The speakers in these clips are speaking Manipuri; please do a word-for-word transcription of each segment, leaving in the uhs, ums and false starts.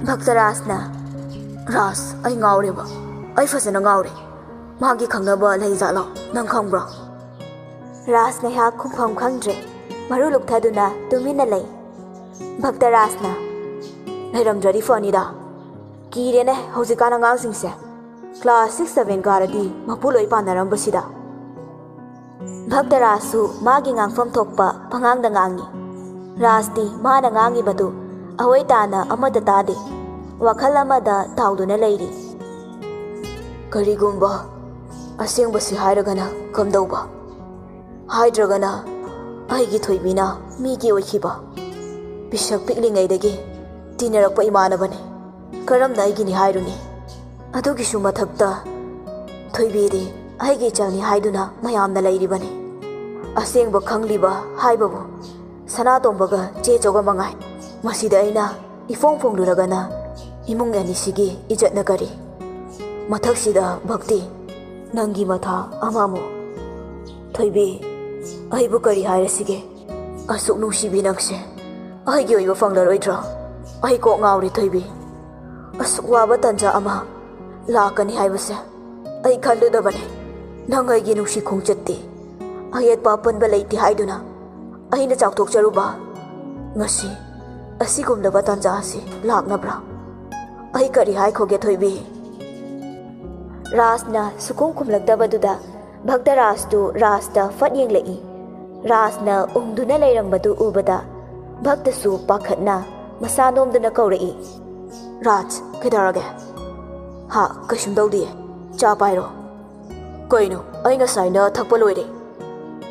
ꯚꯛꯇꯔꯥꯖꯅ, "ꯔꯥꯖ, ꯑꯩ ꯉꯥꯎꯔꯦꯕ꯫ ꯑꯩ ꯐꯖꯅ ꯉꯥꯎꯔꯦ꯫ ꯃꯥꯒꯤ ꯈꯪꯅꯕ ꯂꯩꯖꯥꯠꯂꯣ? ꯅꯪ ꯈꯪꯕ꯭ꯔꯣ?" ꯔꯥꯖ ꯉꯥꯏꯍꯥꯛ ꯈꯨꯝꯐꯝ ꯈꯪꯗ꯭ꯔꯦ꯫ ꯃꯔꯨ ꯂꯨꯛꯊꯗꯨꯅ ꯇꯨꯃꯤꯟꯅ ꯂꯩ꯫ ꯚꯛꯇꯔꯥꯖꯅ, "ꯂꯩꯔꯝꯗ꯭ꯔꯗꯤ ꯐꯅꯤꯗ꯫ ꯀꯤꯔꯦꯅꯦ ꯍꯧꯖꯤꯛꯀꯥꯟ ꯑꯉꯥꯡꯁꯤꯡꯁꯦ꯫ ꯀ꯭ꯂꯥꯁ ꯁꯤꯛꯁ ꯁꯚꯦꯟ ꯀꯥꯔꯗꯤ ꯃꯄꯨ ꯂꯣꯏ ꯄꯥꯟꯅꯔꯝꯕꯁꯤꯗ"꯫ ꯚꯛꯇꯔꯥꯖꯁꯨ ꯃꯥꯒꯤ ꯉꯥꯡꯐꯝ ꯊꯣꯛꯄ ꯄꯉꯥꯡꯗ ꯉꯥꯡꯉꯤ꯫ ꯔꯥꯖꯇꯤ ꯃꯥꯅ ꯉꯥꯡꯉꯤꯕꯗꯨ ꯑꯑꯣꯏ ꯇꯥꯅ ꯑꯃꯠꯇ ꯇꯥꯗꯦ꯫ ꯋꯥꯈꯜ ꯑꯃꯗ ꯇꯥꯎꯗꯨꯅ ꯂꯩꯔꯤ꯫ "ꯀꯔꯤꯒꯨꯝꯕ ꯑꯁꯦꯡꯕꯁꯤ ꯍꯥꯏꯔꯒꯅ ꯀꯝꯗꯧꯕ? ꯍꯥꯏꯗ꯭ꯔꯒꯅ ꯑꯩꯒꯤ ꯊꯣꯏꯕꯤꯅ ꯃꯤꯒꯤ ꯑꯣꯏꯈꯤꯕ, ꯄꯤꯁꯛ ꯄꯤꯛꯂꯤꯉꯩꯗꯒꯤ ꯇꯤꯟꯅꯔꯛꯄ ꯏꯃꯥꯟꯅꯕꯅꯤ꯫ ꯀꯔꯝꯅ ꯑꯩꯒꯤꯅꯤ ꯍꯥꯏꯔꯨꯅꯤ? ꯑꯗꯨꯒꯤꯁꯨ ꯃꯊꯛꯇ ꯊꯣꯏꯕꯤꯗꯤ ꯑꯩꯒꯤ ꯏꯆꯜꯅꯤ ꯍꯥꯏꯗꯨꯅ ꯃꯌꯥꯝꯅ ꯂꯩꯔꯤꯕꯅꯤ꯫ ꯑꯁꯦꯡꯕ ꯈꯪꯂꯤꯕ ꯍꯥꯏꯕꯕꯨ ꯁꯅꯥꯇꯣꯝꯕꯒ ꯆꯦ ꯆꯧꯒ ꯃꯉꯥꯏ꯫ ꯃꯁꯤꯗ ꯑꯩꯅ ꯏꯐꯣꯡ ꯐꯣꯡꯂꯨꯔꯒꯅ ꯏꯃꯨꯡ ꯑꯅꯤꯁꯤꯒꯤ ꯏꯖꯠꯅ ꯀꯔꯤ? ꯃꯊꯛꯁꯤꯗ ꯚꯛꯇꯤ, ꯅꯪꯒꯤ ꯃꯊꯥ ꯑꯃꯃꯨꯛ꯫ ꯊꯣꯏꯕꯤ, ꯑꯩꯕꯨ ꯀꯔꯤ ꯍꯥꯏꯔꯁꯤꯒꯦ? ꯑꯁꯨꯛ ꯅꯨꯡꯁꯤꯕꯤ ꯅꯪꯁꯦ ꯑꯩꯒꯤ ꯑꯣꯏꯕ ꯐꯪꯂꯔꯣꯏꯗ꯭ꯔꯣ? ꯑꯩ ꯀꯣꯛ ꯉꯥꯎꯔꯦ ꯊꯣꯏꯕꯤ꯫ ꯑꯁꯨꯛ ꯋꯥꯕ ꯇꯟꯖꯥ ꯑꯃ ꯂꯥꯛꯀꯅꯤ ꯍꯥꯏꯕꯁꯦ ꯑꯩ ꯈꯜꯂꯨꯗꯕꯅꯤ꯫ ꯅꯪ ꯑꯩꯒꯤ ꯅꯨꯡꯁꯤ ꯈꯣꯡꯆꯠꯇꯤ ꯑꯌꯦꯠꯄ ꯑꯄꯟꯕ ꯂꯩꯇꯦ ꯍꯥꯏꯗꯨꯅ ꯑꯩꯅ ꯆꯥꯎꯊꯣꯛꯆꯔꯨꯕ, ꯉꯁꯤ ꯑꯁꯤꯒꯨꯝꯂꯕ ꯇꯥꯟꯖꯥ ꯑꯁꯤ ꯂꯥꯛꯅꯕ꯭ꯔꯥ? ꯑꯩ ꯀꯔꯤ ꯍꯥꯏꯈꯣꯒꯦ ꯊꯣꯏꯕꯤ?" ꯔꯥꯖꯅ ꯁꯨꯈꯨꯝ ꯈꯨꯝꯂꯛꯇꯕꯗꯨꯗ ꯚꯛꯇꯔꯥꯖꯇꯨ ꯔꯥꯖꯇ ꯐꯠ ꯌꯦꯡꯂꯛꯏ꯫ ꯔꯥꯖꯅ ꯎꯪꯗꯨꯅ ꯂꯩꯔꯝꯕꯗꯨ ꯎꯕꯗ ꯚꯛꯇꯁꯨ ꯄꯥꯈꯠꯅ ꯃꯁꯥ ꯅꯣꯝꯗꯨꯅ ꯀꯧꯔꯛꯏ꯫ "ꯔꯥꯖ, ꯀꯩꯗꯧꯔꯒꯦ?" "ꯍꯥ, ꯀꯩꯁꯨꯝ ꯇꯧꯗꯤꯌꯦ꯫ ꯆꯥ ꯄꯥꯏꯔꯣ꯫" "ꯀꯩꯅꯣ, ꯑꯩ ꯉꯁꯥꯏꯅ ꯊꯛꯄ ꯂꯣꯏꯔꯦ꯫"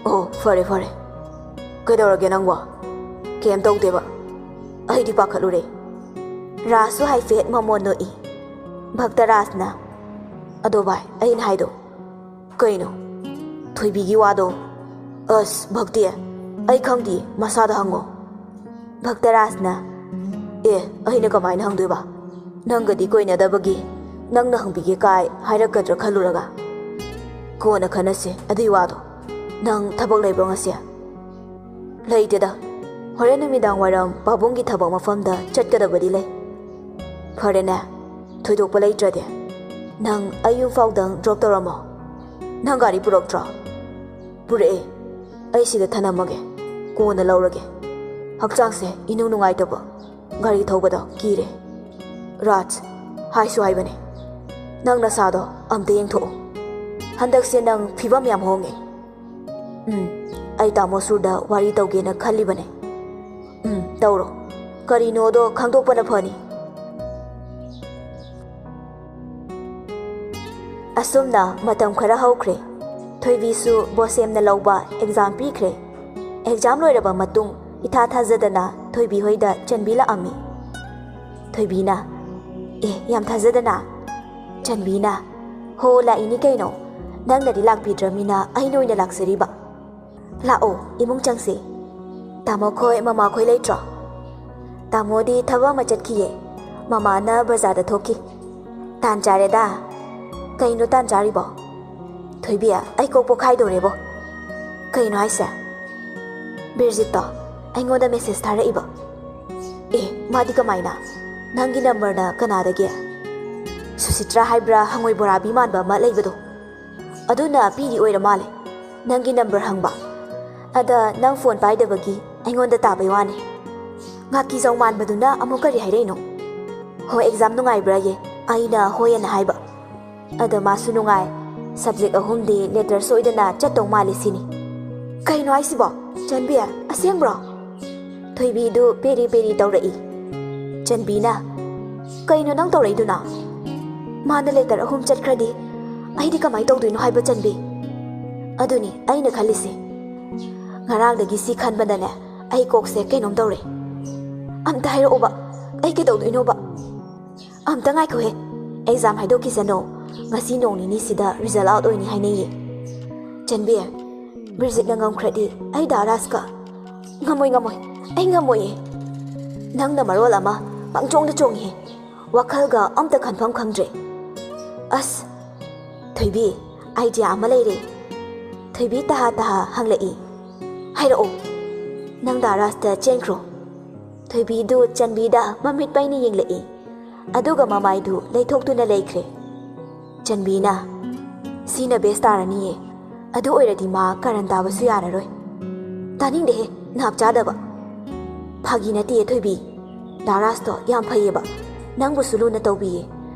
"ꯑꯣ, ꯐꯔꯦ ꯐꯔꯦ꯫ ꯀꯩꯗꯧꯔꯒꯦ ꯅꯪꯕꯣ?" "ꯀꯩꯝ ꯇꯧꯗꯦꯕ꯫ ꯑꯩꯗꯤ ꯄꯥꯈꯠꯂꯨꯔꯦ꯫" ꯔꯥꯖꯁꯨ ꯍꯥꯏꯐꯦꯠ ꯃꯃꯣꯟ ꯅꯣꯛꯏ꯫ ꯚꯛꯇꯔꯥꯖꯅ, "ꯑꯗꯣ ꯚꯥꯏ, ꯑꯩꯅ ꯍꯥꯏꯗꯣ"꯫ "ꯀꯩꯅꯣ?" "ꯊꯣꯏꯕꯤꯒꯤ ꯋꯥꯗꯣ꯫" "ꯑꯁ ꯚꯛꯇꯤ, ꯑꯩ ꯈꯪꯗꯦ, ꯃꯁꯥꯗ ꯍꯪꯉꯣ꯫" ꯚꯛꯇꯔꯥꯖꯅ, "ꯑꯦ, ꯑꯩꯅ ꯀꯃꯥꯏꯅ ꯍꯪꯗꯣꯏꯕ? ꯅꯪꯒꯗꯤ ꯀꯣꯏꯅꯗꯕꯒꯤ ꯅꯪꯅ ꯍꯪꯕꯤꯒꯦ ꯀꯥꯏ ꯍꯥꯏꯔꯛꯀꯗ꯭ꯔꯥ ꯈꯜꯂꯨꯔꯒ꯫ ꯀꯣꯟꯅ ꯈꯟꯅꯁꯦ ꯑꯗꯨꯏ ꯋꯥꯗꯣ꯫ ꯅꯪ ꯊꯕꯛ ꯂꯩꯕ꯭ꯔꯣ ꯉꯁꯤ?" "ꯂꯩꯇꯦꯗ꯫ ꯍꯣꯔꯦꯟ ꯅꯨꯃꯤꯗꯥꯡ ꯋꯥꯏꯔꯝ ꯄꯥꯕꯨꯡꯒꯤ ꯊꯕꯛ ꯃꯐꯝꯗ ꯆꯠꯀꯗꯕꯗꯤ ꯂꯩ꯫" ꯐꯔꯦꯅꯦ, ꯊꯣꯏꯗꯣꯛꯄ ꯂꯩꯇ꯭ꯔꯗꯤ꯫ ꯅꯪ ꯑꯩ ꯌꯨꯝ ꯐꯥꯎꯗꯪ ꯗ꯭ꯔꯣꯞ ꯇꯧꯔꯝꯃꯣ꯫ ꯅꯪ ꯒꯥꯔꯤ ꯄꯨꯔꯛꯇ꯭ꯔꯣ? ꯄꯨꯔꯛꯑꯦ꯫ ꯑꯩ ꯁꯤꯗ ꯊꯅꯝꯃꯒꯦ, ꯀꯣꯟꯅ ꯂꯧꯔꯒꯦ꯫ ꯍꯛꯆꯥꯡꯁꯦ ꯏꯅꯨꯡ ꯅꯨꯡꯉꯥꯏꯇꯕ, ꯒꯥꯔꯤ ꯊꯧꯕꯗꯣ ꯀꯤꯔꯦ꯫ ꯔꯥꯖ, ꯍꯥꯏꯁꯨ ꯍꯥꯏꯕꯅꯦ, ꯅꯪ ꯅꯁꯥꯗꯣ ꯑꯝꯇ ꯌꯦꯡꯊꯣꯛꯑꯣ꯫ ꯍꯟꯗꯛꯁꯦ ꯅꯪ ꯐꯤꯕꯝ ꯌꯥꯝ ꯍꯣꯡꯉꯦ꯫ ꯎꯝ, ꯑꯩ ꯇꯥꯃꯣ ꯁꯨꯔꯗ ꯋꯥꯔꯤ ꯇꯧꯒꯦꯅ ꯈꯜꯂꯤꯕꯅꯦ꯫ ꯎꯝ, ꯇꯧꯔꯣ꯫ ꯀꯔꯤꯅꯣꯗꯣ ꯈꯪꯗꯣꯛꯄꯅ ꯐꯅꯤ꯫ ꯑꯁꯨꯝꯅ ꯃꯇꯝ ꯈꯔ ꯍꯧꯈ꯭ꯔꯦ꯫ ꯊꯣꯏꯕꯤꯁꯨ ꯕꯣꯁꯦꯝꯅ ꯂꯧꯕ ꯑꯦꯛꯖꯥꯝ ꯄꯤꯈ꯭ꯔꯦ꯫ ꯑꯦꯛꯖꯥꯝ ꯂꯣꯏꯔꯕ ꯃꯇꯨꯡ ꯏꯊꯥ ꯊꯥꯖꯗꯅ ꯊꯣꯏꯕꯤ ꯍꯣꯏꯗ ꯆꯟꯕꯤ ꯂꯥꯛꯑꯝꯃꯤ꯫ ꯊꯣꯏꯕꯤꯅ, "ꯑꯦ, ꯌꯥꯝ ꯊꯥꯖꯗꯅ?" ꯆꯟꯕꯤꯅ, "ꯍꯣ, ꯂꯥꯛꯏꯅꯤ ꯀꯩꯅꯣ꯫ ꯅꯪꯅꯗꯤ ꯂꯥꯛꯄꯤꯗ꯭ꯔꯃꯤꯅ ꯑꯩꯅ ꯑꯣꯏꯅ ꯂꯥꯛꯆꯔꯤꯕ꯫ ꯂꯥꯛꯑꯣ, ꯏꯃꯨꯡ ꯆꯪꯁꯤ꯫ ꯇꯥꯃꯣ ꯈꯣꯏ, ꯃꯃꯥ ꯈꯣꯏ ꯂꯩꯇ꯭ꯔꯣ?" "ꯇꯥꯃꯣꯗꯤ ꯊꯕꯛ ꯑꯃ ꯆꯠꯈꯤꯌꯦ꯫ ꯃꯃꯥꯅ ꯕꯖꯥꯔꯗ ꯊꯣꯛꯈꯤ꯫" "ꯇꯥꯟ ꯆꯥꯔꯦꯗ꯫ ꯀꯩꯅꯣ ꯇꯥꯟ ꯆꯥꯔꯤꯕꯣ?" "ꯊꯣꯏꯕꯤ, ꯑꯩ ꯀꯣꯛ ꯄꯣꯛꯈꯥꯏꯗꯧꯔꯦꯕꯣ꯫" "ꯀꯩꯅꯣ ꯍꯥꯏꯁꯦ?" "ꯕꯤꯔꯖꯤꯠꯇꯣ ꯑꯩꯉꯣꯟꯗ ꯃꯦꯁꯦꯖ ꯊꯥꯔꯛꯏꯕ꯫" "ꯑꯦ, ꯃꯥꯗꯤ ꯀꯃꯥꯏꯅ? ꯅꯪꯒꯤ ꯅꯝꯕꯔꯅ ꯀꯅꯥꯗꯒꯤ?" "ꯁꯨꯁꯤꯇ꯭ꯔꯥ ꯍꯥꯏꯕ꯭ꯔꯥ, ꯍꯪꯉꯣꯏ ꯕꯣꯔꯥꯕꯤ ꯃꯥꯟꯕ ꯑꯃ ꯂꯩꯕꯗꯣ, ꯑꯗꯨꯅ ꯄꯤꯔꯤ ꯑꯣꯏꯔ ꯃꯥꯜꯂꯦ꯫ ꯅꯪꯒꯤ ꯅꯝꯕꯔ ꯍꯪꯕ꯫ ꯑꯗ ꯅꯪ ꯐꯣꯟ ꯄꯥꯏꯗꯕꯒꯤ ꯑꯩꯉꯣꯟꯗ ꯇꯥꯕꯩ ꯋꯥꯅꯤ꯫" "ꯉꯥꯀꯤꯖꯧ ꯃꯥꯟꯕꯗꯨꯅ ꯑꯃꯨꯛ ꯀꯔꯤ ꯍꯥꯏꯔꯛꯏꯅꯣ?" "ꯍꯣꯏ, ꯑꯦꯛꯖꯥꯝ ꯅꯨꯡꯉꯥꯏꯕ꯭ꯔꯥꯌꯦ?" ꯑꯩꯅ ꯍꯣꯏ ꯑꯅ ꯍꯥꯏꯕ꯫ "ꯑꯗ ꯃꯥꯁꯨ ꯅꯨꯡꯉꯥꯏ꯫ ꯁꯕꯖꯦꯛ ꯑꯍꯨꯝꯗꯤ ꯂꯦꯇꯔ ꯁꯣꯏꯗꯅ ꯆꯠꯇꯧ ꯃꯥꯜꯂꯤ ꯁꯤꯅꯤ꯫" "ꯀꯩꯅꯣ ꯍꯥꯏꯁꯤꯕꯣ? ꯆꯟꯕꯤ, ꯑꯁꯦꯡꯕ꯭ꯔꯣ?" ꯊꯣꯏꯕꯤꯗꯨ ꯄꯦꯔꯤ ꯄꯦꯔꯤ ꯇꯧꯔꯛꯏ꯫ ꯆꯟꯕꯤꯅ, "ꯀꯩꯅꯣ ꯅꯪ ꯇꯧꯔꯛꯏꯗꯨꯅ? ꯃꯥꯅ ꯂꯦꯇꯔ ꯑꯍꯨꯝ ꯆꯠꯈ꯭ꯔꯗꯤ ꯑꯩꯗꯤ ꯀꯃꯥꯏ ꯇꯧꯗꯣꯏꯅꯣ ꯍꯥꯏꯕ, ꯆꯟꯕꯤ?" "ꯑꯗꯨꯅꯤ ꯑꯩꯅ ꯈꯜꯂꯤꯁꯦ꯫ ꯉꯔꯥꯡꯗꯒꯤ ꯁꯤ ꯈꯟꯕꯗꯅꯦ ꯑꯩ ꯀꯣꯛꯁꯦ ꯀꯩꯅꯣꯝ ꯇꯧꯔꯦ꯫ ꯑꯝꯇ ꯍꯥꯏꯔꯛꯑꯣꯕ, ꯑꯩ ꯀꯩꯗꯧꯗꯣꯏꯅꯣꯕ?" "ꯑꯝꯇ ꯉꯥꯏꯈꯣꯍꯦ, ꯑꯦꯛꯖꯥꯝ ꯍꯥꯏꯗꯣꯛꯈꯤꯁꯅꯣ꯫ ꯉꯁꯤ ꯅꯣꯡ ꯅꯤꯅꯤꯁꯤꯗ ꯔꯤꯖꯜ ꯑꯥꯎꯠ ꯑꯣꯏꯅꯤ ꯍꯥꯏꯅꯩꯌꯦ꯫" "ꯆꯟꯕꯤ, ꯕ꯭ꯔꯤꯖꯤꯠꯅ ꯉꯝꯈ꯭ꯔꯗꯤ ꯑꯩ ꯗꯥ ꯔꯥꯖꯀ꯫" "ꯉꯝꯃꯣꯏ, ꯉꯝꯃꯣꯏ, ꯑꯩ ꯉꯝꯃꯣꯏꯌꯦ꯫" "ꯅꯪꯅ ꯃꯔꯣꯜ ꯑꯃ ꯄꯪꯆꯣꯡꯗ ꯆꯣꯡꯉꯤꯍꯦ, ꯋꯥꯈꯜꯒ ꯑꯝꯇ ꯈꯟꯐꯝ ꯈꯪꯗ꯭ꯔꯦ꯫" "ꯑꯁ, ꯊꯣꯏꯕꯤ, ꯑꯥꯏꯗꯤꯌꯥ ꯑꯃ ꯂꯩꯔꯦ꯫" ꯊꯣꯏꯕꯤ ꯇꯍꯥ ꯇꯍꯥ ꯍꯪꯂꯛꯏ꯫ "ꯍꯥꯏꯔꯛꯑꯣ꯫" "ꯅꯪ ꯗꯥ ꯔꯥꯖꯇ ꯆꯦꯟꯈ꯭ꯔꯣ꯫" ꯊꯣꯏꯕꯤꯗꯨ ꯆꯟꯕꯤꯗ ꯃꯃꯤꯠ ꯄꯩꯅ ꯌꯦꯡꯂꯛꯏ꯫ ꯑꯗꯨꯒ ꯃꯃꯥꯏꯗꯨ ꯂꯩꯊꯣꯛꯇꯨꯅ ꯂꯩꯈ꯭ꯔꯦ꯫ ꯆꯟꯕꯤꯅ, "ꯁꯤꯅ ꯕꯦꯁ ꯇꯥꯔꯅꯤꯌꯦ꯫ ꯑꯗꯨ ꯑꯣꯏꯔꯗꯤ ꯃꯥ ꯀꯔꯟ ꯇꯥꯕꯁꯨ ꯌꯥꯔꯔꯣꯏ꯫" "ꯇꯥꯅꯤꯡꯗꯦꯍꯦ, ꯅꯥꯞ ꯆꯥꯗꯕ꯫" "ꯐꯥꯒꯤ ꯅꯠꯇꯦꯌꯦ ꯊꯣꯏꯕꯤ꯫ ꯗꯥ ꯔꯥꯖꯇꯣ ꯌꯥꯝ ꯐꯩꯌꯦꯕ꯫ ꯅꯪꯕꯨꯁꯨ ꯂꯨꯅ ꯇꯧꯕꯤꯌꯦ꯫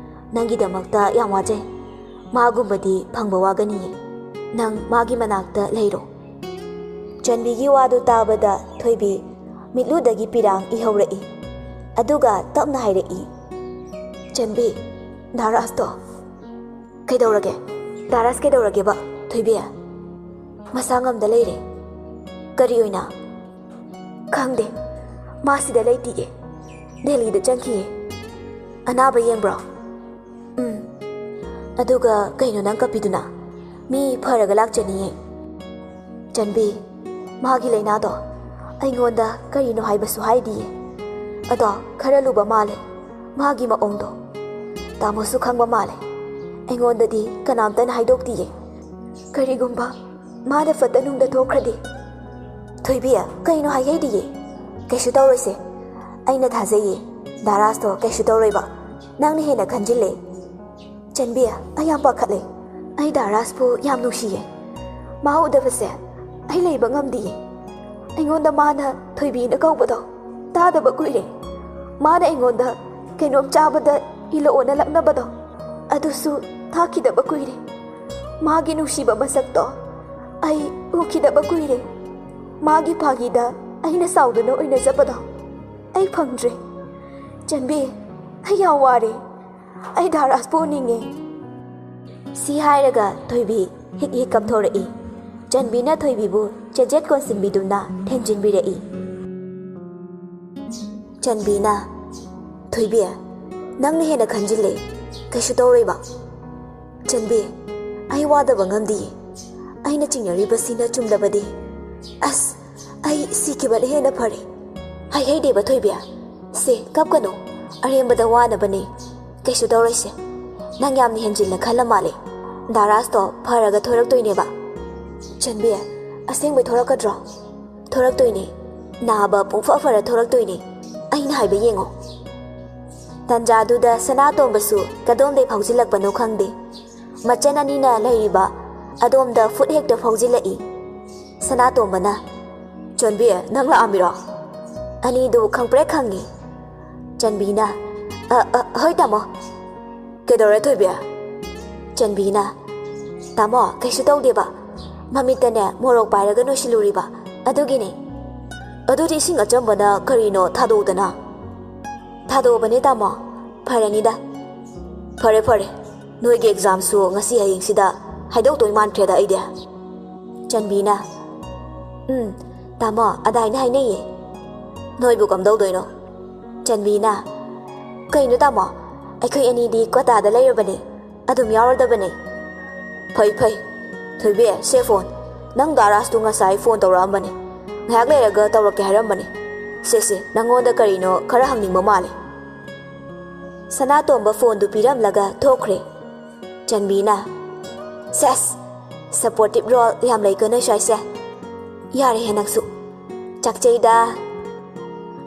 ꯅꯪꯒꯤꯗꯃꯛꯇ ꯌꯥꯝ ꯋꯥꯖꯩ꯫ ꯃꯥꯒꯨꯝꯕꯗꯤ ꯐꯪꯕ ꯋꯥꯒꯅꯤꯌꯦ꯫ ꯅꯪ ꯃꯥꯒꯤ ꯃꯅꯥꯛꯇ ꯂꯩꯔꯣ꯫" ꯆꯟꯕꯤꯒꯤ ꯋꯥꯗꯨ ꯇꯥꯕꯗ ꯊꯣꯏꯕꯤ ꯃꯤꯠꯂꯨꯗꯒꯤ ꯄꯤꯔꯥꯡ ꯏꯍꯧꯔꯛꯏ꯫ ꯑꯗꯨꯒ ꯇꯞꯅ ꯍꯥꯏꯔꯛꯏ, "ꯆꯟꯕꯤ, ꯗꯥ ꯔꯥꯖꯇꯣ꯫" "ꯀꯩꯗꯧꯔꯒꯦ? ꯗꯥ ꯔꯥꯖ ꯀꯩꯗꯧꯔꯒꯦꯕ, ꯊꯣꯏꯕꯤ?" "ꯃꯁꯥ ꯉꯝꯗ ꯂꯩꯔꯦ꯫" "ꯀꯔꯤ ꯑꯣꯏꯅ?" "ꯈꯪꯗꯦ, ꯃꯥ ꯁꯤꯗ ꯂꯩꯇꯤꯌꯦ꯫ ꯗꯦꯜꯂꯤꯗ ꯆꯪꯈꯤꯌꯦ꯫" "ꯑꯅꯥꯕ ꯌꯦꯡꯕ꯭ꯔꯣ?" "ꯎꯝ꯫" "ꯑꯗꯨꯒ ꯀꯩꯅꯣ ꯅꯪ ꯀꯞꯄꯤꯗꯨꯅ? ꯃꯤ ꯐꯔꯒ ꯂꯥꯛꯆꯅꯤꯌꯦ꯫" "ꯆꯟꯕꯤ, ꯃꯥꯒꯤ ꯂꯥꯏꯅꯥꯗꯣ ꯑꯩꯉꯣꯟꯗ ꯀꯔꯤꯅꯣ ꯍꯥꯏꯕꯁꯨ ꯍꯥꯏꯗꯤꯌꯦ꯫ ꯑꯗꯣ ꯈꯔ ꯂꯨꯕ ꯃꯥꯜꯂꯦ ꯃꯥꯒꯤ ꯃꯑꯣꯡꯗꯣ꯫ ꯇꯥꯃꯣꯁꯨ ꯈꯪꯕ ꯃꯥꯜꯂꯦ꯫ ꯑꯩꯉꯣꯟꯗꯗꯤ ꯀꯅꯥꯝꯇꯅ ꯍꯥꯏꯗꯣꯛꯇꯤꯌꯦ꯫ ꯀꯔꯤꯒꯨꯝꯕ ꯃꯥꯅ ꯐꯠꯇ ꯅꯨꯡꯗ ꯊꯣꯛꯈ꯭ꯔꯗꯤ꯫" "ꯊꯣꯏꯕꯤ, ꯀꯩꯅꯣ ꯍꯥꯏꯍꯩꯗꯤꯌꯦ꯫ ꯀꯩꯁꯨ ꯇꯧꯔꯣꯏꯁꯦ꯫ ꯑꯩꯅ ꯊꯥꯖꯩꯌꯦ, ꯗꯥ ꯔꯥꯖꯇꯣ ꯀꯩꯁꯨ ꯇꯧꯔꯣꯏꯕ꯫ ꯅꯪꯅ ꯍꯦꯟꯅ ꯈꯟꯖꯤꯜꯂꯦ꯫" "ꯆꯟꯕꯤ, ꯑꯩ ꯌꯥꯝ ꯄꯥꯈꯠꯂꯦ꯫ ꯑꯩ ꯗꯥ ꯔꯥꯖꯄꯨ ꯌꯥꯝ ꯅꯨꯡꯁꯤꯌꯦ꯫ ꯃꯥ ꯎꯗꯕꯁꯦ ꯑꯩ ꯂꯩꯕ ꯉꯝꯗꯤꯌꯦ꯫ ꯑꯩꯉꯣꯟꯗ ꯃꯥꯅ ꯊꯣꯏꯕꯤꯅ ꯀꯧꯕꯗꯣ ꯇꯥꯗꯕ ꯀꯨꯏꯔꯦ꯫ ꯃꯥꯅ ꯑꯩꯉꯣꯟꯗ ꯀꯩꯅꯣꯝ ꯆꯥꯕꯗ ꯏꯜꯂꯛꯑꯣꯅ ꯂꯛꯅꯕꯗꯣ, ꯑꯗꯨꯁꯨ ꯊꯥꯛꯈꯤꯗꯕ ꯀꯨꯏꯔꯦ꯫ ꯃꯥꯒꯤ ꯅꯨꯡꯁꯤꯕ ꯃꯁꯛꯇꯣ ꯑꯩ ꯎꯈꯤꯗꯕ ꯀꯨꯏꯔꯦ꯫ ꯃꯥꯒꯤ ꯐꯥꯒꯤꯗ ꯑꯩꯅ ꯁꯥꯎꯗꯨꯅ ꯑꯣꯏꯅ ꯆꯠꯄꯗꯣ ꯑꯩ ꯐꯪꯗ꯭ꯔꯦ꯫ ꯆꯟꯕꯤ, ꯑꯩ ꯌꯥꯝ ꯋꯥꯔꯦ꯫ ꯑꯩ ꯗꯥ ꯔꯥꯖꯄꯨ ꯎꯅꯤꯡꯉꯦ꯫" ꯁꯤ ꯍꯥꯏꯔꯒ ꯊꯣꯏꯕꯤ ꯍꯤꯛ ꯍꯤꯛ ꯀꯞꯊꯣꯔꯛꯏ꯫ ꯆꯟꯕꯤꯅ ꯊꯣꯏꯕꯤꯕꯨ ꯆꯦꯖꯦꯠ ꯀꯣꯟꯁꯤꯟꯕꯤꯗꯨꯅ ꯊꯦꯝꯖꯤꯟꯕꯤꯔꯛꯏ꯫ ꯆꯟꯕꯤꯅ, "ꯊꯣꯏꯕꯤ, ꯅꯪꯅ ꯍꯦꯟꯅ ꯈꯟꯖꯤꯜꯂꯦ꯫ ꯀꯩꯁꯨ ꯇꯧꯔꯣꯏꯕ꯫" "ꯆꯟꯕꯤ, ꯑꯩ ꯋꯥꯗꯕ ꯉꯝꯗꯤꯌꯦ꯫ ꯑꯩꯅ ꯆꯤꯡꯅꯔꯤꯕꯁꯤꯅ ꯆꯨꯝꯂꯕꯗꯤ, ꯑꯁ, ꯑꯩ ꯁꯤꯈꯤꯕꯅ ꯍꯦꯟꯅ ꯐꯔꯦ꯫" "ꯍꯥꯏꯍꯩꯗꯦꯕ ꯊꯣꯏꯕꯤ꯫ ꯁꯦ, ꯀꯞꯀꯅꯨ꯫ ꯑꯔꯦꯝꯕꯗ ꯋꯥꯅꯕꯅꯦ꯫ ꯀꯩꯁꯨ ꯇꯧꯔꯣꯏꯁꯦ꯫ ꯅꯪ ꯌꯥꯝꯅ ꯍꯦꯟꯖꯤꯟꯅ ꯈꯜꯂ ꯃꯥꯜꯂꯦ꯫ ꯗꯥ ꯔꯥꯖꯇꯣ ꯐꯔꯒ ꯊꯣꯔꯛꯇꯣꯏꯅꯦꯕ꯫" "ꯆꯟꯕꯤ, ꯑꯁꯦꯡꯕꯩ ꯊꯣꯔꯛꯀꯗ꯭ꯔꯣ?" "ꯊꯣꯔꯛꯇꯣꯏꯅꯦ꯫ ꯅꯥꯕ ꯄꯨꯡꯐ ꯐꯔ ꯊꯣꯔꯛꯇꯣꯏꯅꯦ꯫ ꯑꯩꯅ ꯍꯥꯏꯕ ꯌꯦꯡꯉꯣ꯫" ꯇꯥꯟꯖꯥꯗꯨꯗ ꯁꯅꯥꯇꯣꯝꯕꯁꯨ ꯀꯗꯣꯝꯗꯩ ꯐꯥꯎꯖꯤꯜꯂꯛꯄꯅꯣ ꯈꯪꯗꯦ, ꯃꯆꯟ ꯑꯅꯤꯅ ꯂꯩꯔꯤꯕ ꯑꯗꯣꯝꯗ ꯐꯨꯠ ꯍꯦꯛꯇ ꯐꯥꯎꯖꯤꯜꯂꯛꯏ꯫ ꯁꯅꯥꯇꯣꯝꯕꯅ, "ꯆꯣꯟꯕꯤ, ꯅꯪ ꯂꯥꯛꯑꯝꯃꯤꯔꯣ?" ꯑꯅꯤꯗꯨ ꯈꯪꯄ꯭ꯔꯦꯛ ꯈꯪꯉꯤ꯫ ꯆꯟꯕꯤꯅ, "ꯑ, ꯑ, ꯍꯣꯏ ꯇꯥꯃꯣ꯫ ꯀꯩꯗꯧꯔꯦ ꯊꯣꯏꯕꯤ?" ꯆꯟꯕꯤꯅ, "ꯇꯥꯃꯣ, ꯀꯩꯁꯨ ꯇꯧꯗꯦꯕ꯫ ꯃꯃꯤꯠꯇꯅꯦ ꯃꯣꯔꯣꯛ ꯄꯥꯏꯔꯒ ꯅꯣꯏꯁꯤꯜꯂꯨꯔꯤꯕ, ꯑꯗꯨꯒꯤꯅꯦ꯫ ꯑꯗꯨꯗꯤ ꯏꯁꯤꯡ ꯑꯆꯝꯕꯅ ꯀꯔꯤꯅꯣ ꯊꯥꯗꯣꯛꯎꯗꯅ?" "ꯊꯥꯗꯣꯛꯑꯕꯅꯦ ꯇꯥꯃꯣ, ꯐꯔꯅꯤꯗ꯫" "ꯐꯔꯦ ꯐꯔꯦ, ꯅꯣꯏꯒꯤ ꯑꯦꯛꯖꯥꯝꯁꯨ ꯉꯁꯤ ꯍꯌꯦꯡꯁꯤꯗ ꯍꯥꯏꯗꯣꯛꯇꯣꯏ ꯃꯥꯟꯈ꯭ꯔꯦꯗ ꯑꯩꯗꯤ꯫" ꯆꯟꯕꯤꯅ, "ꯎꯝ, ꯇꯥꯃꯣ, ꯑꯗꯥꯏꯅ ꯍꯥꯏꯅꯩꯌꯦ꯫" "ꯅꯣꯏꯕꯨ ꯀꯝꯗꯧꯗꯣꯏꯅꯣ?" ꯆꯟꯕꯤꯅ, "ꯀꯩꯅꯣ ꯇꯥꯃꯣ, ꯑꯩꯈꯣꯏ ꯑꯅꯤꯗꯤ ꯀ꯭ꯋꯥꯇꯥꯗ ꯂꯩꯔꯕꯅꯦ, ꯑꯗꯨꯝ ꯌꯥꯎꯔꯗꯕꯅꯦ꯫" "ꯐꯩ ꯐꯩ꯫ ꯊꯣꯏꯕꯤ, ꯁꯦ ꯐꯣꯟ꯫ ꯅꯪ ꯗꯥ ꯔꯥꯖꯇꯨ ꯉꯁꯥꯏ ꯐꯣꯟ ꯇꯧꯔꯛꯑꯝꯕꯅꯦ, ꯉꯥꯏꯍꯥꯛ ꯂꯩꯔꯒ ꯇꯧꯔꯛꯀꯦ ꯍꯥꯏꯔꯝꯕꯅꯦ꯫ ꯁꯦ ꯁꯦ, ꯅꯪꯉꯣꯟꯗ ꯀꯔꯤꯅꯣ ꯈꯔ ꯍꯪꯅꯤꯡꯕ ꯃꯥꯜꯂꯦ꯫" ꯁꯅꯥꯇꯣꯝꯕ ꯐꯣꯟꯗꯨ ꯄꯤꯔꯝꯂꯒ ꯊꯣꯛꯈ꯭ꯔꯦ꯫ ꯆꯟꯕꯤꯅ, "ꯁꯦꯁ, supportive role ꯌꯥꯝ ꯂꯩꯀꯣ ꯅꯣꯏ ꯁ꯭ꯋꯥꯏꯁꯦ꯫ ꯌꯥꯔꯦꯍꯦ ꯅꯪꯁꯨ꯫ ꯆꯥꯛꯆꯩꯗ꯫"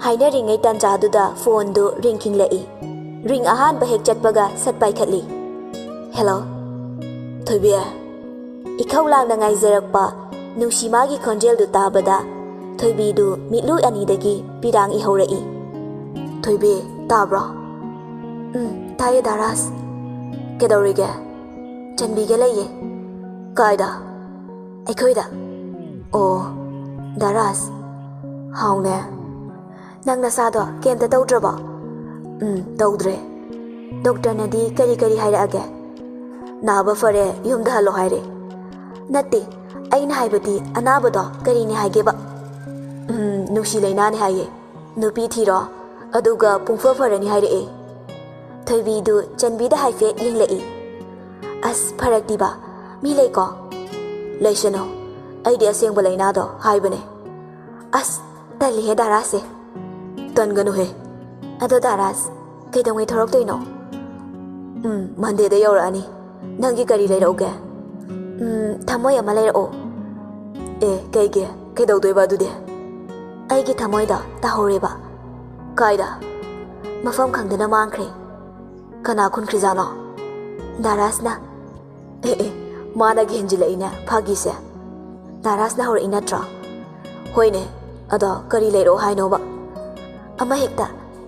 ꯍꯥꯏꯅꯔꯤꯉꯩ ꯇꯥꯟꯖꯥꯗꯨꯗ ꯐꯣꯟꯗꯨ ꯔꯤꯡ ꯈꯤꯡꯂꯛꯏ꯫ ꯔꯤꯡ ꯑꯍꯥꯟꯕ ꯍꯦꯛ ꯆꯠꯄꯒ ꯁꯠ ꯄꯥꯏꯈꯠꯂꯤ꯫ "ꯍꯦꯜꯂꯣ꯫" "ꯊꯣꯏꯕꯤ꯫" ꯏꯈꯧ ꯂꯥꯡꯅ ꯉꯥꯏꯖꯔꯛꯄ ꯅꯨꯡꯁꯤꯃꯥꯒꯤ ꯈꯣꯟꯖꯦꯜꯗꯨ ꯇꯥꯕꯗ ꯊꯣꯏꯕꯤꯗꯨ ꯃꯤꯠꯂꯨ ꯑꯅꯤꯗꯒꯤ ꯄꯤꯔꯥꯡ ꯏꯍꯧꯔꯛꯏ꯫ "ꯊꯣꯏꯕꯤ, ꯇꯥꯕ꯭ꯔꯣ?" "ꯎꯝ, ꯇꯥꯏꯌꯦ ꯗꯥ ꯔꯥꯖ꯫" "ꯀꯩꯗꯧꯔꯤꯒꯦ?" "ꯆꯟꯕꯤꯒ ꯂꯩꯌꯦ꯫" "ꯀꯥꯏꯗ?" "ꯑꯩꯈꯣꯏꯗ꯫" "ꯑꯣ, ꯗꯥ ꯔꯥꯖ, ꯍꯥꯎꯅꯦ꯫ ꯅꯪ ꯅꯁꯥꯗꯣ ꯀꯩꯝꯇ ꯇꯧꯗ꯭ꯔꯕꯣ?" "ꯎꯝ, ꯇꯧꯗ꯭ꯔꯦ꯫" "ꯗꯣꯛꯇꯔꯅꯗꯤ ꯀꯔꯤ ꯀꯔꯤ ꯍꯥꯏꯔꯛꯑꯒꯦ?" "ꯅꯥꯕ ꯐꯔꯦ, ꯌꯨꯝꯗ ꯍꯜꯂꯣ ꯍꯥꯏꯔꯦ꯫" "ꯅꯠꯇꯦ, ꯑꯩꯅ ꯍꯥꯏꯕꯗꯤ ꯑꯅꯥꯕꯗꯣ ꯀꯔꯤꯅꯤ ꯍꯥꯏꯒꯦꯕ?" "ꯎꯝ, ꯅꯨꯡꯁꯤ ꯂꯩꯅꯥꯅꯦ ꯍꯥꯏꯌꯦ꯫ ꯅꯨꯄꯤ ꯊꯤꯔꯣ, ꯑꯗꯨꯒ ꯄꯨꯡꯐ ꯐꯔꯅꯤ ꯍꯥꯏꯔꯛꯑꯦ꯫" ꯊꯣꯏꯕꯤꯗꯨ ꯆꯟꯕꯤꯗ ꯍꯥꯏꯐꯦꯠ ꯌꯦꯡꯂꯛꯏ꯫ "ꯑꯁ, ꯐꯔꯛꯇꯤꯕ꯫ ꯃꯤ ꯂꯩꯀꯣ?" "ꯂꯩꯁꯅꯨ, ꯑꯩꯗꯤ ꯑꯁꯦꯡꯕ ꯂꯩꯅꯥꯗꯣ ꯍꯥꯏꯕꯅꯦ꯫" "ꯑꯁ, ꯇꯜꯂꯤꯍꯦ ꯗꯥ ꯔꯥꯖꯁꯦ꯫" "ꯇꯟꯒꯅꯨꯍꯦ꯫" "ꯑꯗꯣ ꯗꯥ ꯔꯥꯖ, ꯀꯩꯗꯧꯉꯩ ꯊꯣꯔꯛꯇꯣꯏꯅꯣ?" "ꯎꯝ, ꯃꯟꯗꯦꯗ ꯌꯧꯔꯛꯑꯅꯤ꯫ ꯅꯪꯒꯤ ꯀꯔꯤ ꯂꯩꯔꯛꯎꯒꯦ?" "ꯎꯝ, ꯊꯃꯣꯏ ꯑꯃ ꯂꯩꯔꯛꯑꯣ꯫" "ꯑꯦ, ꯀꯩꯒꯤ? ꯀꯩꯗꯧꯗꯣꯏꯕ ꯑꯗꯨꯗꯤ?" "ꯑꯩꯒꯤ ꯊꯃꯣꯏꯗꯣ ꯇꯥꯍꯧꯔꯦꯕ꯫" "ꯀꯥꯏꯗ?" ꯃꯐꯝ ꯈꯪꯗꯅ ꯃꯥꯡꯈ꯭ꯔꯦ꯫ ꯀꯅꯥ ꯈꯨꯟꯈ꯭ꯔꯤꯖꯥꯠꯅꯣ? ꯗꯥ ꯔꯥꯖꯅ꯫ ꯑꯦ ꯑꯦ, ꯃꯥꯅꯒ ꯍꯦꯟꯖꯤꯜꯂꯛꯏꯅꯦ ꯐꯥꯒꯤꯁꯦ꯫ ꯗꯥ ꯔꯥꯖꯅ ꯍꯧꯔꯛꯏ ꯅꯠꯇ꯭ꯔꯣ? ꯍꯣꯏꯅꯦ, ꯑꯗꯣ ꯀꯔꯤ ꯂꯩꯔꯛꯑꯣ ꯍꯥꯏꯅꯣꯕ? ꯑꯃ ꯍꯦꯛꯇ,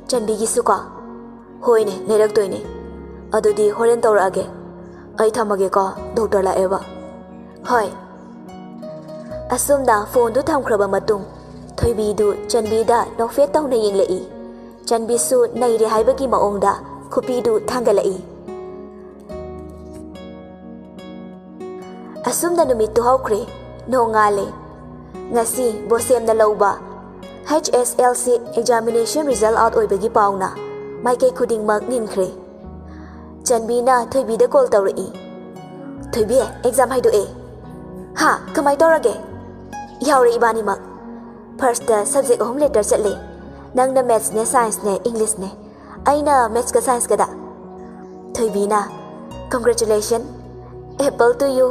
ꯆꯟꯕꯤꯒꯤꯁꯨ ꯀꯣ? ꯍꯣꯏꯅꯦ, ꯂꯩꯔꯛꯇꯣꯏꯅꯦ꯫ ꯑꯗꯨꯗꯤ ꯍꯣꯔꯦꯟ ꯇꯧꯔꯛꯑꯒꯦ꯫ ꯑꯩ ꯊꯝꯃꯒꯦꯀꯣ, ꯗꯣꯛꯇꯔ ꯂꯥꯛꯑꯦꯕ꯫ ꯍꯣꯏ꯫ ꯑꯁꯨꯝꯅ ꯐꯣꯟꯗꯨ ꯊꯝꯈ꯭ꯔꯕ ꯃꯇꯨꯡ, ꯊꯣꯏꯕꯤꯗꯨ ꯆꯟꯕꯤꯗ ꯅꯣꯛꯐꯦꯠ ꯇꯧꯅ ꯌꯦꯡꯂꯛꯏ꯫ ꯆꯟꯕꯤꯁꯨ ꯅꯩꯔꯦ ꯍꯥꯏꯕꯒꯤ ꯃꯑꯣꯡꯗ ꯈꯨꯄꯤꯗꯨ ꯊꯥꯡꯒꯠꯂꯛꯏ꯫ ꯑꯁꯨꯝꯅ ꯅꯨꯃꯤꯠꯇꯨ ꯍꯧꯈ꯭ꯔꯦ꯫ ꯅꯣꯡꯉꯥꯜꯂꯦ꯫ ꯉꯁꯤ ꯕꯣꯁꯦꯝꯅ ꯂꯧꯕ H S L C examination result out ꯑꯣꯏꯕꯒꯤ ꯄꯥꯎꯅ ꯃꯥꯏꯀꯩ ꯈꯨꯗꯤꯡꯃꯛ ꯅꯤꯟꯈ꯭ꯔꯦ꯫ ꯆꯟꯕꯤꯅ ꯊꯣꯏꯕꯤꯗ ꯀꯣꯜ ꯇꯧꯔꯛꯏ꯫ "ꯊꯣꯏꯕꯤ, ꯑꯦꯛꯖꯥꯝ ꯍꯥꯏꯗꯣꯛꯑꯦ꯫" "ꯍꯥ? ꯀꯃꯥꯏ ꯇꯧꯔꯒꯦ?" "ꯌꯥꯎꯔꯦ ꯏꯕꯥꯅꯤꯃꯛ꯫ ꯐꯥꯔꯁꯇ ꯁꯕꯖꯦꯛ ꯑꯍꯨꯝ ꯂꯦꯇꯔ ꯆꯠꯂꯦ꯫ ꯅꯪꯅ ꯃꯦꯠꯁꯅꯦ, ꯁꯥꯏꯟꯁꯅꯦ, ꯏꯪꯂꯤꯁꯅꯦ꯫ ꯑꯩꯅ ꯃꯦꯠꯁꯀ ꯁꯥꯏꯟꯁꯀꯗ꯫" ꯊꯣꯏꯕꯤꯅ, "Congratulation, apple to you꯫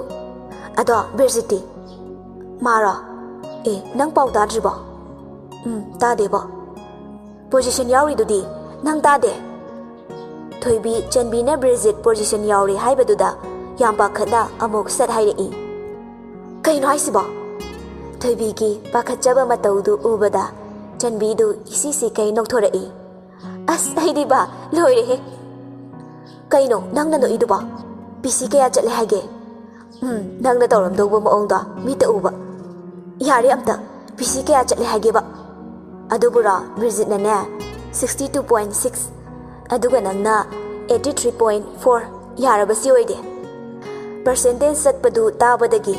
ꯑꯗꯣ ꯕꯤꯔꯖꯤꯠꯇꯤ?" "ꯃꯥꯔꯣ? ꯑꯦ, ꯅꯪ ꯄꯥꯎ ꯇꯥꯗ꯭ꯔꯤꯕꯣ?" "ꯎꯝ, ꯇꯥꯗꯦꯕꯣ꯫ ꯄꯣꯖꯤꯁꯟ ꯌꯥꯎꯔꯤꯗꯨꯗꯤ ꯅꯪ ꯇꯥꯗꯦ?" ꯊꯣꯏꯕꯤ, ꯆꯟꯕꯤꯅ ꯕ꯭ꯔꯤꯖꯤꯠ ꯄꯣꯖꯤꯁꯟ ꯌꯥꯎꯔꯦ ꯍꯥꯏꯕꯗꯨꯗ ꯌꯥꯝ ꯄꯥꯈꯠꯅ ꯑꯃꯨꯛ ꯁꯠ ꯍꯥꯏꯔꯛꯏ꯫ "ꯀꯩꯅꯣ ꯍꯥꯏꯁꯤꯕꯣ?" ꯊꯣꯏꯕꯤꯒꯤ ꯄꯥꯈꯠꯆꯕ ꯃꯇꯧꯗꯨ ꯎꯕꯗ ꯆꯟꯕꯤꯗꯨ ꯏꯁꯤ ꯁꯤꯈꯩ ꯅꯣꯛꯊꯣꯔꯛꯏ꯫ "ꯑꯁ, ꯑꯩꯗꯤꯕ ꯂꯣꯏꯔꯦꯍꯦ!" "ꯀꯩꯅꯣ ꯅꯪꯅ ꯅꯣꯛꯏꯗꯨꯕꯣ? ꯄꯤ ꯁꯤ ꯀꯌꯥ ꯆꯠꯂꯦ ꯍꯥꯏꯒꯦ?" "ꯎꯝ, ꯅꯪꯅ ꯇꯧꯔꯝꯗꯧꯕ ꯃꯑꯣꯡꯗꯣ ꯃꯤꯠꯇ ꯎꯕ꯫" "ꯌꯥꯔꯦ ꯑꯝꯇ, ꯄꯤ ꯁꯤ ꯀꯌꯥ ꯆꯠꯂꯦ ꯍꯥꯏꯒꯦꯕ?" "ꯑꯗꯨꯕꯨꯔꯣ, ꯕ꯭ꯔꯤꯖꯤꯠꯅꯅꯦ sixty two point six, ꯑꯗꯨꯒ ꯅꯪꯅ eighty three point four, ꯌꯥꯔꯕꯁꯤ ꯑꯣꯏꯗꯦ꯫" ꯄꯔꯁꯦꯟꯇꯦꯖ ꯆꯠꯄꯗꯨ ꯇꯥꯕꯗꯒꯤ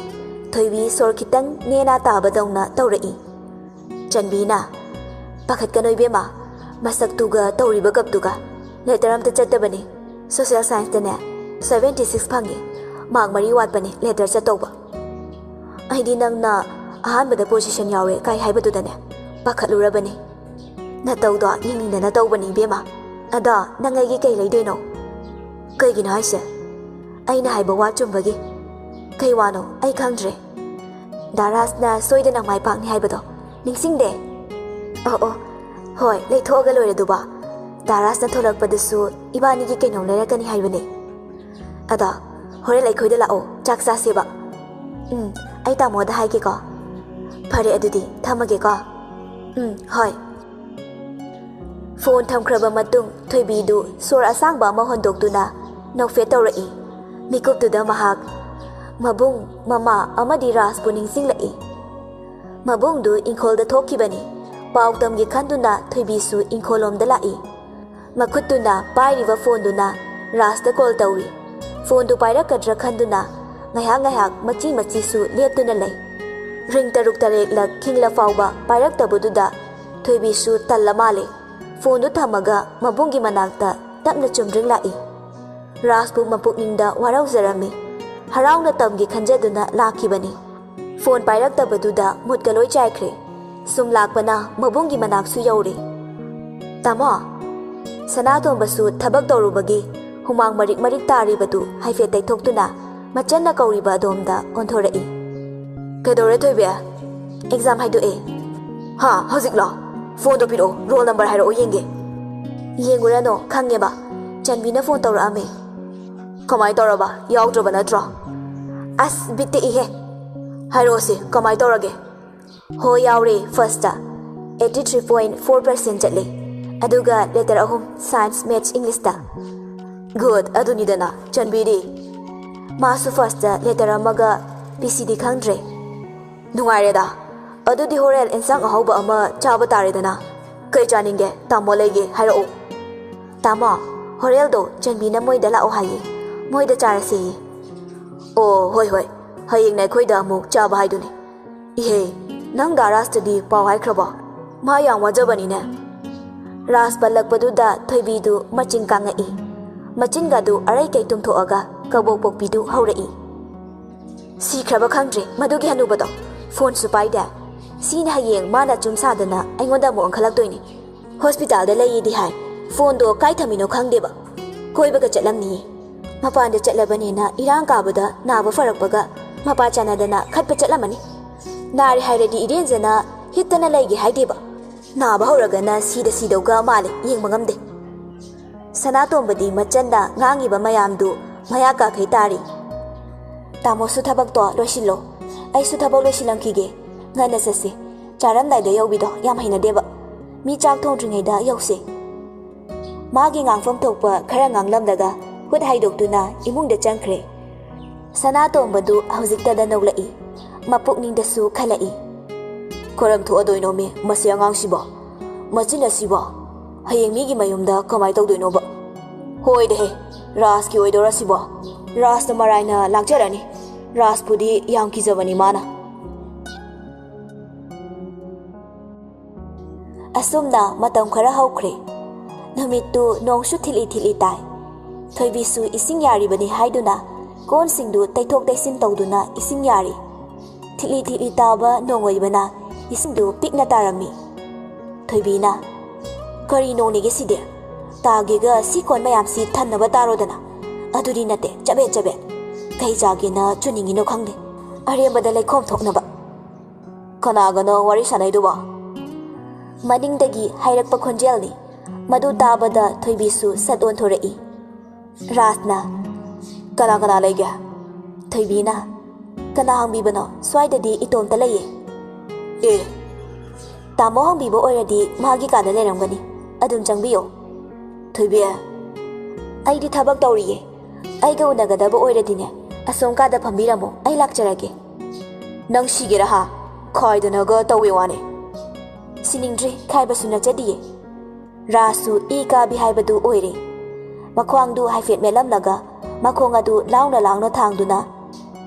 ꯊꯣꯏꯕꯤ ꯁꯣꯔ ꯈꯤꯇꯪ ꯅꯦꯅꯥ ꯇꯥꯕꯗꯧꯅ ꯇꯧꯔꯛꯏ꯫ ꯆꯟꯕꯤꯅ, "ꯄꯥꯈꯠꯀꯅꯣ ꯏꯕꯦꯝꯃ, ꯃꯁꯛꯇꯨꯒ ꯇꯧꯔꯤꯕ ꯒꯞꯇꯨꯒ꯫ ꯂꯦꯇꯔ ꯑꯝꯇ ꯆꯠꯇꯕꯅꯤ꯫ ꯁꯣꯁꯤꯌꯦꯜ ꯁꯥꯏꯟꯁꯇꯅꯦ seventy six ꯐꯪꯉꯤ꯫ ꯃꯥꯔꯛ ꯃꯔꯤ ꯋꯥꯠꯄꯅꯤ ꯂꯦꯇꯔ ꯆꯠꯇꯧꯕ꯫ ꯑꯩꯗꯤ ꯅꯪꯅ ꯑꯍꯥꯟꯕꯗ ꯄꯣꯖꯤꯁꯟ ꯌꯥꯎꯔꯦ ꯀꯥꯏ ꯍꯥꯏꯕꯗꯨꯗꯅꯦ ꯄꯥꯈꯠꯂꯨꯔꯕꯅꯤ꯫ ꯅꯇꯧꯗꯣ ꯌꯦꯡꯅꯤꯡꯗꯅ ꯇꯧꯕꯅꯤ ꯏꯕꯦꯝꯃ꯫ ꯑꯗꯣ ꯅꯪ ꯑꯩꯒꯤ ꯀꯩ ꯂꯩꯗꯣꯏꯅꯣ?" "ꯀꯩꯒꯤꯅꯣ ꯍꯥꯏꯁꯦ? ꯑꯩꯅ ꯍꯥꯏꯕ ꯋꯥ ꯆꯨꯝꯕꯒꯤ꯫" "ꯀꯩ ꯋꯥꯅꯣ? ꯑꯩ ꯈꯪꯗ꯭ꯔꯦ꯫" "ꯗꯥ ꯔꯥꯖꯅ ꯁꯣꯏꯗꯅ ꯃꯥꯏ ꯄꯥꯛꯅꯤ ꯍꯥꯏꯕꯗꯣ ꯅꯤꯡꯁꯤꯡꯗꯦ?" "ꯑꯣ ꯑꯣ, ꯍꯣꯏ, ꯂꯩꯊꯣꯛꯑꯒ ꯂꯣꯏꯔꯦ ꯑꯗꯨꯕꯣ꯫ ꯗꯥ ꯔꯥꯖꯅ ꯊꯣꯛꯂꯛꯄꯗꯁꯨ ꯏꯕꯥꯅꯤꯒꯤ ꯀꯩꯅꯣꯝ ꯂꯩꯔꯛꯀꯅꯤ ꯍꯥꯏꯕꯅꯦ꯫ ꯑꯗꯣ ꯍꯣꯔꯦꯟ ꯑꯩꯈꯣꯏꯗ ꯂꯥꯛꯑꯣ, ꯆꯥꯛ ꯆꯥꯁꯦꯕ꯫ ꯎꯝ, ꯑꯩ ꯇꯥꯃꯣꯗ ꯍꯥꯏꯒꯦꯀꯣ꯫ ꯐꯔꯦ, ꯑꯗꯨꯗꯤ ꯊꯝꯃꯒꯦꯀꯣ꯫ ꯎꯝ, ꯍꯣꯏ꯫ ꯐꯣꯟ ꯊꯝꯈ꯭ꯔꯕ ꯃꯇꯨꯡ ꯊꯣꯏꯕꯤꯗꯨ ꯁꯣꯔ ꯑꯁꯥꯡꯕ ꯑꯃ ꯍꯣꯟꯗꯣꯛꯇꯨꯅ ꯅꯣꯛꯐꯦꯠ ꯇꯧꯔꯛꯏ꯫ ꯃꯤꯀꯨꯞꯇꯨꯗ ꯃꯍꯥꯛ ꯃꯕꯨꯡ, ꯃꯃꯥ ꯑꯃꯗꯤ ꯔꯥꯖꯄꯨ ꯅꯤꯡꯁꯤꯡꯂꯛꯏ꯫ ꯃꯕꯨꯡꯗꯨ ꯏꯪꯈꯣꯜꯗ ꯊꯣꯛꯈꯤꯕꯅꯤ꯫ ꯄꯥꯎ ꯇꯝꯒꯦ ꯈꯟꯗꯨꯅ ꯊꯣꯏꯕꯤꯁꯨ ꯏꯪꯈꯣꯜꯂꯣꯝꯗ ꯂꯥꯛꯏ꯫ ꯃꯈꯨꯠꯇꯨꯅ ꯄꯥꯏꯔꯤꯕ ꯐꯣꯟꯗꯨꯅ ꯔꯥꯖꯇ ꯀꯣꯜ ꯇꯧꯏ꯫ ꯐꯣꯟꯗꯨ ꯄꯥꯏꯔꯛꯀꯗ꯭ꯔꯥ ꯈꯟꯗꯨꯅ ꯉꯥꯏꯍꯥꯛ ꯉꯥꯏꯍꯥꯛ ꯃꯆꯤ ꯃꯆꯤꯁꯨ ꯂꯦꯞꯇꯨꯅ ꯂꯩ꯫ ꯔꯤꯡ ꯇꯔꯨꯛ ꯇꯔꯦꯠꯂꯛ ꯈꯤꯡꯂ ꯐꯥꯎꯕ ꯄꯥꯏꯔꯛꯇꯕꯗꯨꯗ ꯊꯣꯏꯕꯤꯁꯨ ꯇꯜꯂ ꯃꯥꯜꯂꯦ꯫ ꯐꯣꯟꯗꯨ ꯊꯝꯃꯒ ꯃꯕꯨꯡꯒꯤ ꯃꯅꯥꯛꯇ ꯇꯞꯅ ꯆꯨꯝꯗ꯭ꯔꯤꯡ ꯂꯥꯛꯏ꯫ ꯔꯥꯖꯄꯨ ꯃꯄꯨꯛꯅꯤꯡꯗ ꯋꯥꯔꯧꯖꯔꯝꯃꯤ꯫ ꯍꯔꯥꯎꯅ ꯇꯝꯒꯦ ꯈꯟꯖꯗꯨꯅ ꯂꯥꯛꯈꯤꯕꯅꯤ꯫ ꯐꯣꯟ ꯄꯥꯏꯔꯛꯇꯕꯗꯨꯗ ꯃꯨꯠꯀ ꯂꯣꯏ ꯆꯥꯏꯈ꯭ꯔꯦ꯫ ꯁꯨꯝ ꯂꯥꯛꯄꯅ ꯃꯕꯨꯡꯒꯤ ꯃꯅꯥꯛꯁꯨ ꯌꯧꯔꯦ꯫ "ꯇꯥꯃꯣ, ꯁꯅꯥꯇꯣꯝꯕꯁꯨ ꯊꯕꯛ ꯇꯧꯔꯨꯕꯒꯤ ꯍꯨꯃꯥꯡ ꯃꯔꯤꯛ ꯃꯔꯤꯛ ꯇꯥꯔꯤꯕꯗꯨ ꯍꯥꯏꯐꯦꯠ ꯇꯩꯊꯣꯛꯇꯨꯅ ꯃꯆꯟꯅ ꯀꯧꯔꯤꯕ ꯑꯗꯣꯝꯗ ꯑꯣꯟꯊꯣꯔꯛꯏ꯫ ꯀꯩꯗꯧꯔꯦ ꯊꯣꯏꯕꯤ? ꯑꯦꯛꯖꯥꯝ ꯍꯥꯏꯗꯣꯛꯑꯦ꯫ ꯍꯥ, ꯍꯧꯖꯤꯛꯂꯣ? ꯐꯣꯟꯗꯣ ꯄꯤꯔꯛꯑꯣ, ꯔꯣꯜ ꯅꯝꯕꯔ ꯍꯥꯏꯔꯛꯑꯣ ꯌꯦꯡꯒꯦ꯫ ꯌꯦꯡꯉꯨꯔꯅꯣ, ꯈꯪꯉꯦꯕ꯫ ꯆꯟꯕꯤꯅ ꯐꯣꯟ ꯇꯧꯔꯛꯑꯝꯃꯦ꯫ ꯀꯃꯥꯏ ꯇꯧꯔꯕ? ꯌꯥꯎꯗ꯭ꯔꯕ ꯅꯠꯇ꯭ꯔꯣ? ꯑꯁ, ꯕꯤꯠ ꯇꯦꯛꯏꯍꯦ꯫ ꯍꯥꯏꯔꯛꯑꯣꯁꯦ, ꯀꯃꯥꯏ ꯇꯧꯔꯒꯦ? ꯍꯣ, ꯌꯥꯎꯔꯦ, first eighty three point four percent ꯆꯠꯂꯦ꯫ ꯑꯗꯨꯒ ꯂꯦꯇꯔ ꯑꯍꯨꯝ, ꯁꯥꯏꯟꯁ, ꯃꯦꯠꯁ, ꯏꯪꯂꯤꯁꯇ꯫ ꯒꯨꯗ, ꯑꯗꯨꯅꯤꯗꯅ, ꯆꯟꯕꯤꯗꯤ꯫ ꯃꯥꯁꯨ ꯐꯥꯔꯁꯇ ꯂꯦꯇꯔ ꯑꯃꯒ ꯄꯤ ꯁꯤꯗꯤ ꯈꯪꯗ꯭ꯔꯦ꯫ ꯅꯨꯡꯉꯥꯏꯔꯦꯗ꯫ ꯑꯗꯨꯗꯤ ꯍꯣꯔꯦꯟ ꯏꯟꯁꯥꯡ ꯑꯍꯥꯎꯕ ꯑꯃ ꯆꯥꯕ ꯇꯥꯔꯦꯗꯅ꯫ ꯀꯩ ꯆꯥꯅꯤꯡꯒꯦ? ꯇꯥꯃꯣ ꯂꯩꯒꯦ, ꯍꯥꯏꯔꯛꯑꯣ꯫ ꯇꯥꯃꯣ, ꯍꯣꯔꯦꯜꯗꯣ ꯆꯟꯕꯤꯅ ꯃꯣꯏꯗ ꯂꯥꯛꯑꯣ ꯍꯥꯏꯌꯦ꯫ ꯃꯣꯏꯗ ꯆꯥꯔꯁꯦꯌꯦ꯫ ꯑꯣ, ꯍꯣꯏ, ꯍꯣꯏ꯫ ꯍꯌꯦꯡꯅ ꯑꯩꯈꯣꯏꯗ ꯑꯃꯨꯛ ꯆꯥꯕ ꯍꯥꯏꯗꯨꯅꯤ꯫ ꯏꯍꯦ, ꯅꯪ ꯗꯥ ꯔꯥꯖꯇꯗꯤ ꯄꯥꯎ ꯍꯥꯏꯈ꯭ꯔꯕꯣ? ꯃꯥ ꯌꯥꯝ ꯋꯥꯖꯕꯅꯤꯅꯦ꯫ ꯔꯥꯖ ꯄꯜꯂꯛꯄꯗꯨꯗ ꯊꯣꯏꯕꯤꯗꯨ ꯃꯆꯤꯟ ꯀꯥꯡꯉꯛꯏ꯫ ꯃꯆꯤꯟꯒꯗꯨ ꯑꯔꯩꯀꯩ ꯇꯨꯝꯊꯣꯛꯑꯒ ꯀꯕꯣꯛ ꯄꯣꯛꯄꯤꯗꯨ ꯍꯧꯔꯛꯏ꯫ ꯁꯤꯈ꯭ꯔꯕ ꯈꯪꯗ꯭ꯔꯦ ꯃꯗꯨꯒꯤ ꯍꯅꯨꯕꯗꯣ꯫ ꯐꯣꯟꯁꯨ ꯄꯥꯏꯗꯦ꯫ ꯁꯤꯅ ꯍꯌꯦꯡ ꯃꯥꯅ ꯆꯨꯝ ꯁꯥꯗꯅ ꯑꯩꯉꯣꯟꯗ ꯑꯃꯨꯛ ꯑꯣꯟꯈꯠꯂꯛꯇꯣꯏꯅꯦ꯫ ꯍꯣꯁꯄꯤꯇꯥꯜꯗ ꯂꯩꯌꯦꯗꯤ ꯍꯥꯏ꯫ ꯐꯣꯟꯗꯣ ꯀꯥꯏ ꯊꯝꯃꯤꯅꯣ ꯈꯪꯗꯦꯕ꯫ ꯀꯣꯏꯕꯒ ꯆꯠꯂꯝꯅꯤꯌꯦ꯫ ꯃꯄꯥꯟꯗ ꯆꯠꯂꯕꯅꯦꯅ ꯏꯔꯥꯡ ꯀꯥꯕꯗ ꯅꯥꯕ ꯐꯔꯛꯄꯒ ꯃꯄꯥ ꯆꯥꯟꯅꯗꯅ ꯈꯠꯄ ꯆꯠꯂꯝꯃꯅꯤ꯫ ꯅꯥꯔꯦ ꯍꯥꯏꯔꯗꯤ ꯏꯔꯦꯟꯖꯅ ꯍꯤꯠꯇꯅ ꯂꯩꯒꯦ ꯍꯥꯏꯗꯦꯕ꯫ ꯅꯥꯕ ꯍꯧꯔꯒꯅ ꯁꯤꯗ ꯁꯤꯗꯧꯒ ꯃꯥꯜꯂꯦ, ꯌꯦꯡꯕ ꯉꯝꯗꯦ꯫ ꯁꯅꯥꯇꯣꯝꯕꯗꯤ ꯃꯆꯟꯅ ꯉꯥꯡꯉꯤꯕ ꯃꯌꯥꯝꯗꯨ ꯃꯌꯥ ꯀꯥꯈꯩ ꯇꯥꯔꯤ꯫ "ꯇꯥꯃꯣꯁꯨ ꯊꯕꯛꯇꯣ ꯂꯣꯏꯁꯤꯜꯂꯣ, ꯑꯩꯁꯨ ꯊꯕꯛ ꯂꯣꯏꯁꯤꯜꯂꯝꯈꯤꯒꯦ꯫ ꯉꯟꯅ ꯆꯠꯁꯤ, ꯆꯥꯔꯝꯗꯥꯏꯗ ꯌꯧꯕꯤꯗꯣ ꯌꯥꯝ ꯍꯩꯅꯗꯦꯕ꯫ ꯃꯤ ꯆꯥꯛ ꯊꯣꯡꯗ꯭ꯔꯤꯉꯩꯗ ꯌꯧꯁꯦ꯫" ꯃꯥꯒꯤ ꯉꯥꯡꯐꯝ ꯊꯣꯛꯄ ꯈꯔ ꯉꯥꯡꯂꯝꯂꯒ ꯍꯨꯠ ꯍꯥꯏꯗꯣꯛꯇꯨꯅ ꯏꯃꯨꯡꯗ ꯆꯪꯈ꯭ꯔꯦ꯫ ꯁꯅꯥꯇꯣꯝꯕꯗꯨ ꯍꯧꯖꯤꯛꯇꯗ ꯅꯣꯛꯂꯛꯏ꯫ ꯃꯄꯨꯛꯅꯤꯡꯗꯁꯨ ꯈꯜꯂꯛꯏ꯫ "ꯀꯔꯝ ꯊꯣꯛꯑꯗꯣꯏꯅꯣꯃꯤ ꯃꯁꯤ ꯑꯉꯥꯡꯁꯤꯕꯣ? ꯃꯆꯤꯟ ꯑꯁꯤꯕꯣ? ꯍꯌꯦꯡ ꯃꯤꯒꯤ ꯃꯌꯨꯝꯗ ꯀꯃꯥꯏ ꯇꯧꯗꯣꯏꯅꯣꯕ? ꯍꯣꯏꯗꯍꯦ, ꯔꯥꯖꯀꯤ ꯑꯣꯏꯗꯣꯏꯔ ꯁꯤꯕꯣ? ꯔꯥꯖꯅ ꯃꯔꯥꯏꯅ ꯂꯥꯛꯆꯔꯅꯤ꯫ ꯔꯥꯖꯄꯨꯗꯤ ꯌꯥꯝ ꯀꯤꯖꯕꯅꯤ ꯃꯥꯅ꯫" ꯑꯁꯨꯝꯅ ꯃꯇꯝ ꯈꯔ ꯍꯧꯈ꯭ꯔꯦ꯫ ꯅꯨꯃꯤꯠꯇꯨ ꯅꯣꯡꯁꯨ ꯊꯤꯠꯂꯤ ꯊꯤꯠꯂꯤ ꯇꯥꯏ꯫ ꯊꯣꯏꯕꯤꯁꯨ ꯏꯁꯤꯡ ꯌꯥꯔꯤꯕꯅꯤ ꯍꯥꯏꯗꯨꯅ ꯀꯣꯟꯁꯤꯡꯗꯨ ꯇꯩꯊꯣꯛ ꯇꯩꯁꯤꯟ ꯇꯧꯗꯨꯅ ꯏꯁꯤꯡ ꯌꯥꯔꯤ꯫ ꯊꯤꯠꯂꯤ ꯊꯤꯠꯂꯤ ꯇꯥꯕ ꯅꯣꯡ ꯑꯣꯏꯕꯅ ꯏꯁꯤꯡꯗꯨ ꯄꯤꯛꯅ ꯇꯥꯔꯝꯃꯤ꯫ ꯊꯣꯏꯕꯤꯅ, "ꯀꯔꯤ ꯅꯣꯡꯅꯤꯒꯦ ꯁꯤꯗꯤ? ꯇꯥꯒꯦꯒ ꯁꯤ ꯀꯣꯟ ꯃꯌꯥꯝꯁꯤ ꯊꯟꯅꯕ ꯇꯥꯔꯣꯗꯅ꯫ ꯑꯗꯨꯗꯤ ꯅꯠꯇꯦ, ꯆꯕꯦꯠ ꯆꯕꯦꯠ꯫ ꯀꯩ ꯆꯥꯒꯦꯅ ꯆꯨꯅꯤꯡꯉꯤꯅꯣ ꯈꯪꯗꯦ꯫ ꯑꯔꯦꯝꯕꯗ ꯂꯩꯈꯣꯝ ꯊꯣꯛꯅꯕ꯫" "ꯀꯅꯥꯒꯅꯣ ꯋꯥꯔꯤ ꯁꯥꯟꯅꯩꯗꯨꯕꯣ?" ꯃꯅꯤꯡꯗꯒꯤ ꯍꯥꯏꯔꯛꯄ ꯈꯣꯟꯖꯦꯜꯅꯤ꯫ ꯃꯗꯨ ꯇꯥꯕꯗ ꯊꯣꯏꯕꯤꯁꯨ ꯁꯠ ꯑꯣꯟꯊꯣꯔꯛꯏ꯫ ꯔꯥꯖꯅ, "ꯀꯅꯥ ꯀꯅꯥ ꯂꯩꯒꯦ?" ꯊꯣꯏꯕꯤꯅ, "ꯀꯅꯥ ꯍꯪꯕꯤꯕꯅꯣ? ꯁ꯭ꯋꯥꯏꯗꯗꯤ ꯏꯇꯣꯝꯇ ꯂꯩꯌꯦ꯫" "ꯑꯦ, ꯇꯥꯃꯣ ꯍꯪꯕꯤꯕ ꯑꯣꯏꯔꯗꯤ ꯃꯥꯒꯤ ꯀꯥꯗ ꯂꯩꯔꯝꯒꯅꯤ꯫ ꯑꯗꯨꯝ ꯆꯪꯕꯤꯌꯣ꯫" "ꯊꯣꯏꯕꯤ, ꯑꯩꯗꯤ ꯊꯕꯛ ꯇꯧꯔꯤꯌꯦ꯫ ꯑꯩꯒ ꯎꯅꯒꯗꯕ ꯑꯣꯏꯔꯗꯤꯅꯦ, ꯑꯁꯣꯝ ꯀꯥꯗ ꯐꯝꯕꯤꯔꯝꯃꯣ, ꯑꯩ ꯂꯥꯛꯆꯔꯒꯦ꯫" "ꯅꯪ ꯁꯤꯒꯦꯔꯥ ꯍꯥ? ꯈꯥꯏꯗꯅꯒ ꯇꯧꯋꯦ ꯋꯥꯅꯦ꯫" "ꯁꯤꯅꯤꯡꯗ꯭ꯔꯦ, ꯈꯥꯏꯕꯁꯨ ꯅꯠꯆꯗꯤꯌꯦ꯫" ꯔꯥꯖꯁꯨ ꯏ ꯀꯥꯕꯤ ꯍꯥꯏꯕꯗꯨ ꯑꯣꯏꯔꯦ꯫ ꯃꯈ꯭ꯋꯥꯡꯗꯨ ꯍꯥꯏꯐꯦꯠ ꯃꯦꯠꯂꯝꯂꯒ ꯃꯈꯣꯡ ꯑꯗꯨ ꯂꯥꯎꯅ ꯂꯥꯎꯅ ꯊꯥꯡꯗꯨꯅ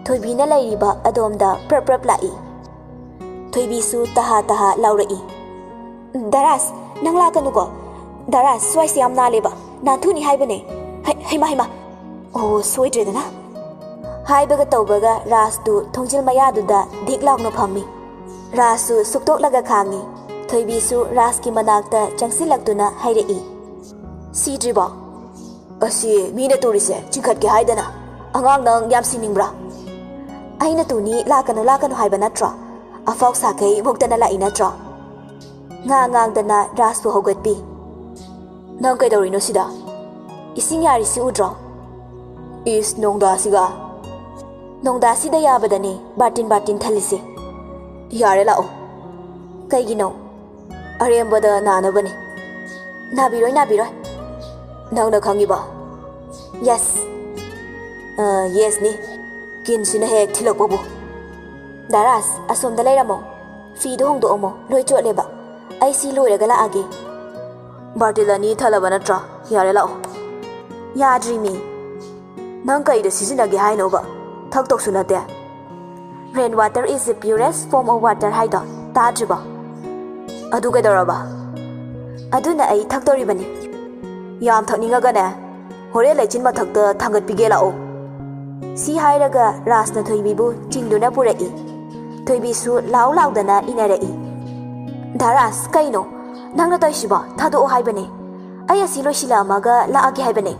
ꯊꯣꯏꯕꯤꯅ ꯂꯩꯔꯤꯕ ꯑꯗꯣꯝꯗ ꯄ꯭ꯔꯞ ꯄ꯭ꯔꯞ ꯂꯥꯛꯏ꯫ ꯊꯣꯏꯕꯤꯁꯨ ꯇꯍꯥ ꯇꯍꯥ ꯂꯥꯎꯔꯛꯏ꯫ "ꯗꯥ ꯔꯥꯖ, ꯅꯪ ꯂꯥꯛꯀꯅꯨꯀꯣ꯫ ꯗꯥ ꯔꯥꯖ, ꯁ꯭ꯋꯥꯏꯁꯦ ꯌꯥꯝ ꯅꯥꯜꯂꯦꯕ, ꯅꯥꯟꯊꯨꯅꯤ ꯍꯥꯏꯕꯅꯦ꯫ ꯍꯩ, ꯍꯩꯃꯥ, ꯍꯩꯃꯥ꯫ ꯑꯣ, ꯁꯣꯏꯗ꯭ꯔꯦꯗꯅ꯫" ꯍꯥꯏꯕꯒ ꯇꯧꯕꯒ ꯔꯥꯖꯇꯨ ꯊꯣꯡꯖꯤꯜ ꯃꯌꯥꯗꯨꯗ ꯙꯤꯛ ꯂꯥꯎꯅ ꯐꯝꯃꯤ꯫ ꯔꯥꯖꯁꯨ ꯁꯨꯛꯇꯣꯛꯂꯒ ꯈꯥꯡꯉꯤ꯫ ꯊꯣꯏꯕꯤꯁꯨ ꯔꯥꯖꯀꯤ ꯃꯅꯥꯛꯇ ꯆꯪꯁꯤꯜꯂꯛꯇꯨꯅ ꯍꯥꯏꯔꯛꯏ꯫ "ꯁꯤꯗ꯭ꯔꯤꯕꯣ? ꯑꯁꯤ ꯃꯤꯅ ꯇꯨꯔꯤꯁꯦ ꯆꯤꯡꯈꯠꯀꯦ ꯍꯥꯏꯗꯅ꯫ ꯑꯉꯥꯡ ꯅꯪ ꯌꯥꯝ ꯁꯤꯅꯤꯡꯕ꯭ꯔꯥ? ꯑꯩꯅ ꯇꯨꯅꯤ ꯂꯥꯛꯀꯅꯨ ꯂꯥꯛꯀꯅꯨ ꯍꯥꯏꯕ ꯅꯠꯇ꯭ꯔꯣ? ꯑꯐꯥꯎ ꯁꯥꯈꯩ ꯃꯨꯛꯇꯅ ꯂꯥꯛꯏ ꯅꯠꯇ꯭ꯔꯣ?" ꯉꯥ ꯉꯥꯡꯗꯅ ꯔꯥꯖꯄꯨ ꯍꯧꯒꯠꯄꯤ꯫ "ꯅꯪ ꯀꯩꯗꯧꯔꯤꯅꯣ ꯁꯤꯗ? ꯏꯁꯤꯡ ꯌꯥꯔꯤꯁꯤ ꯎꯗ꯭ꯔꯣ? ꯏꯁ, ꯅꯣꯡꯗꯥꯁꯤꯒ꯫ ꯅꯣꯡꯗꯥꯁꯤꯗ ꯌꯥꯕꯗꯅꯦ ꯕꯥꯔꯇꯤꯟ ꯕꯥꯔꯇꯤꯟ ꯊꯜꯂꯤꯁꯦ꯫ ꯌꯥꯔꯦ, ꯂꯥꯛꯑꯣ꯫ ꯀꯩꯒꯤꯅꯣ? ꯑꯔꯦꯝꯕꯗ ꯅꯥꯅꯕꯅꯦ꯫ ꯅꯥꯕꯤꯔꯣꯏ, ꯅꯥꯕꯤꯔꯣꯏ꯫ ꯅꯪꯅ ꯈꯪꯉꯤꯕ? ꯌꯦꯁ꯫ ꯑ, ꯌꯦꯁꯅꯤ꯫ ꯀꯤꯟꯁꯤꯅ ꯍꯦꯛ ꯊꯤꯜꯂꯛꯄꯕꯨ꯫ ꯗꯥ ꯔꯥꯖ, ꯑꯁꯣꯝꯗ ꯂꯩꯔꯝꯃꯣ꯫ ꯐꯤꯗꯣ ꯍꯣꯡꯗꯣꯛꯑꯝꯃꯣ, ꯂꯣꯏ ꯆꯣꯠꯂꯦꯕ꯫ ꯑꯩ ꯁꯤ ꯂꯣꯏꯔꯒ ꯂꯥꯛꯑꯒꯦ꯫ ꯕꯥꯔꯇꯤꯜ ꯑꯅꯤ ꯊꯜꯂꯕ ꯅꯠꯇ꯭ꯔꯥ? ꯌꯥꯔꯦ, ꯂꯥꯛꯑꯣ꯫ ꯌꯥꯗ꯭ꯔꯤꯃꯤ꯫ ꯅꯪ ꯀꯩꯗ ꯁꯤꯖꯤꯟꯅꯒꯦ ꯍꯥꯏꯅꯣꯕ? ꯊꯛꯇꯧꯁꯨ ꯅꯠꯇꯦ꯫ Rain water is the purest form of water ꯍꯥꯏꯗꯣ ꯇꯥꯗ꯭ꯔꯤꯕꯣ? ꯑꯗꯨ ꯀꯩꯗꯧꯔꯕ? ꯑꯗꯨꯅ ꯑꯩ ꯊꯛꯇꯣꯔꯤꯕꯅꯤ꯫ ꯌꯥꯝ ꯊꯛꯅꯤꯡꯉꯒꯅꯦ, ꯍꯣꯔꯦꯟ ꯂꯩꯆꯤꯟ ꯃꯊꯛꯇ ꯊꯥꯡꯒꯠꯄꯤꯒꯦ, ꯂꯥꯛꯑꯣ꯫ ꯁꯤ ꯍꯥꯏꯔꯒ ꯔꯥꯖꯅ ꯊꯣꯏꯕꯤꯕꯨ ꯆꯤꯡꯗꯨꯅ ꯄꯨꯔꯛꯏ꯫ ꯊꯣꯏꯕꯤꯁꯨ ꯂꯥꯎ ꯂꯥꯎꯗꯅ ꯏꯟꯅꯔꯛꯏ꯫ ꯗꯥ ꯔꯥꯖ, ꯀꯩꯅꯣ? ꯅꯪꯅ ꯇꯧꯔꯤꯁꯤꯕꯣ? ꯊꯥꯗꯣꯛꯑꯣ ꯍꯥꯏꯕꯅꯦ꯫ ꯑꯩ ꯑꯁꯤ ꯂꯣꯏꯁꯤꯜꯂꯛꯑꯝꯃꯒ ꯂꯥꯛꯑꯒꯦ ꯍꯥꯏꯕꯅꯦ꯫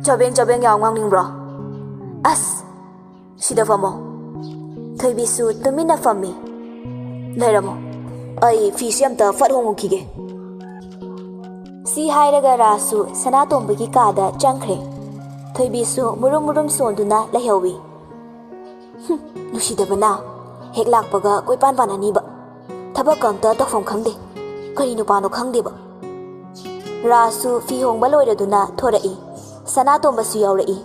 ꯆꯕꯦꯡ ꯆꯕꯦꯡ ꯌꯥꯝ ꯉꯥꯡꯅꯤꯡꯕ꯭ꯔꯣ? ꯑꯁ! ꯁꯤꯗ ꯐꯝꯃꯣ꯫ ꯊꯣꯏꯕꯤꯁꯨ ꯇꯨꯃꯤꯟꯅ ꯐꯝꯃꯤ꯫ ꯂꯩꯔꯝꯃꯣ꯫ ꯑꯩ ꯐꯤꯁꯤ ꯑꯝꯇ ꯐꯠ ꯍꯣꯡꯉꯨꯈꯤꯒꯦ꯫ ꯁꯤ ꯍꯥꯏꯔꯒ ꯔꯥꯖꯁꯨ ꯁꯅꯥꯇꯣꯝꯕꯒꯤ ꯀꯥꯗ ꯆꯪꯈ꯭ꯔꯦ꯫ ꯊꯣꯏꯕꯤꯁꯨ ꯃꯨꯔꯨꯝ ꯃꯨꯔꯨꯝ ꯁꯣꯟꯗꯨꯅ ꯂꯩꯍꯧꯏ꯫ ꯍꯨꯝ, ꯅꯨꯡꯁꯤꯗꯕꯅ ꯍꯦꯛ ꯂꯥꯛꯄꯒ ꯀꯣꯏꯄꯥꯟ ꯄꯥꯟꯅꯅꯤꯕ꯫ ꯊꯕꯛꯀ ꯑꯝꯇ ꯇꯧꯐꯝ ꯈꯪꯗꯦ꯫ ꯀꯔꯤ ꯅꯨꯄꯥꯅꯣ ꯈꯪꯗꯦꯕ꯫ ꯔꯥꯖꯁꯨ ꯐꯤ ꯍꯣꯡꯕ ꯂꯣꯏꯔꯗꯨꯅ ꯊꯣꯔꯛꯏ꯫ ꯁꯅꯥꯇꯣꯝꯕꯁꯨ ꯌꯥꯎꯔꯛꯏ꯫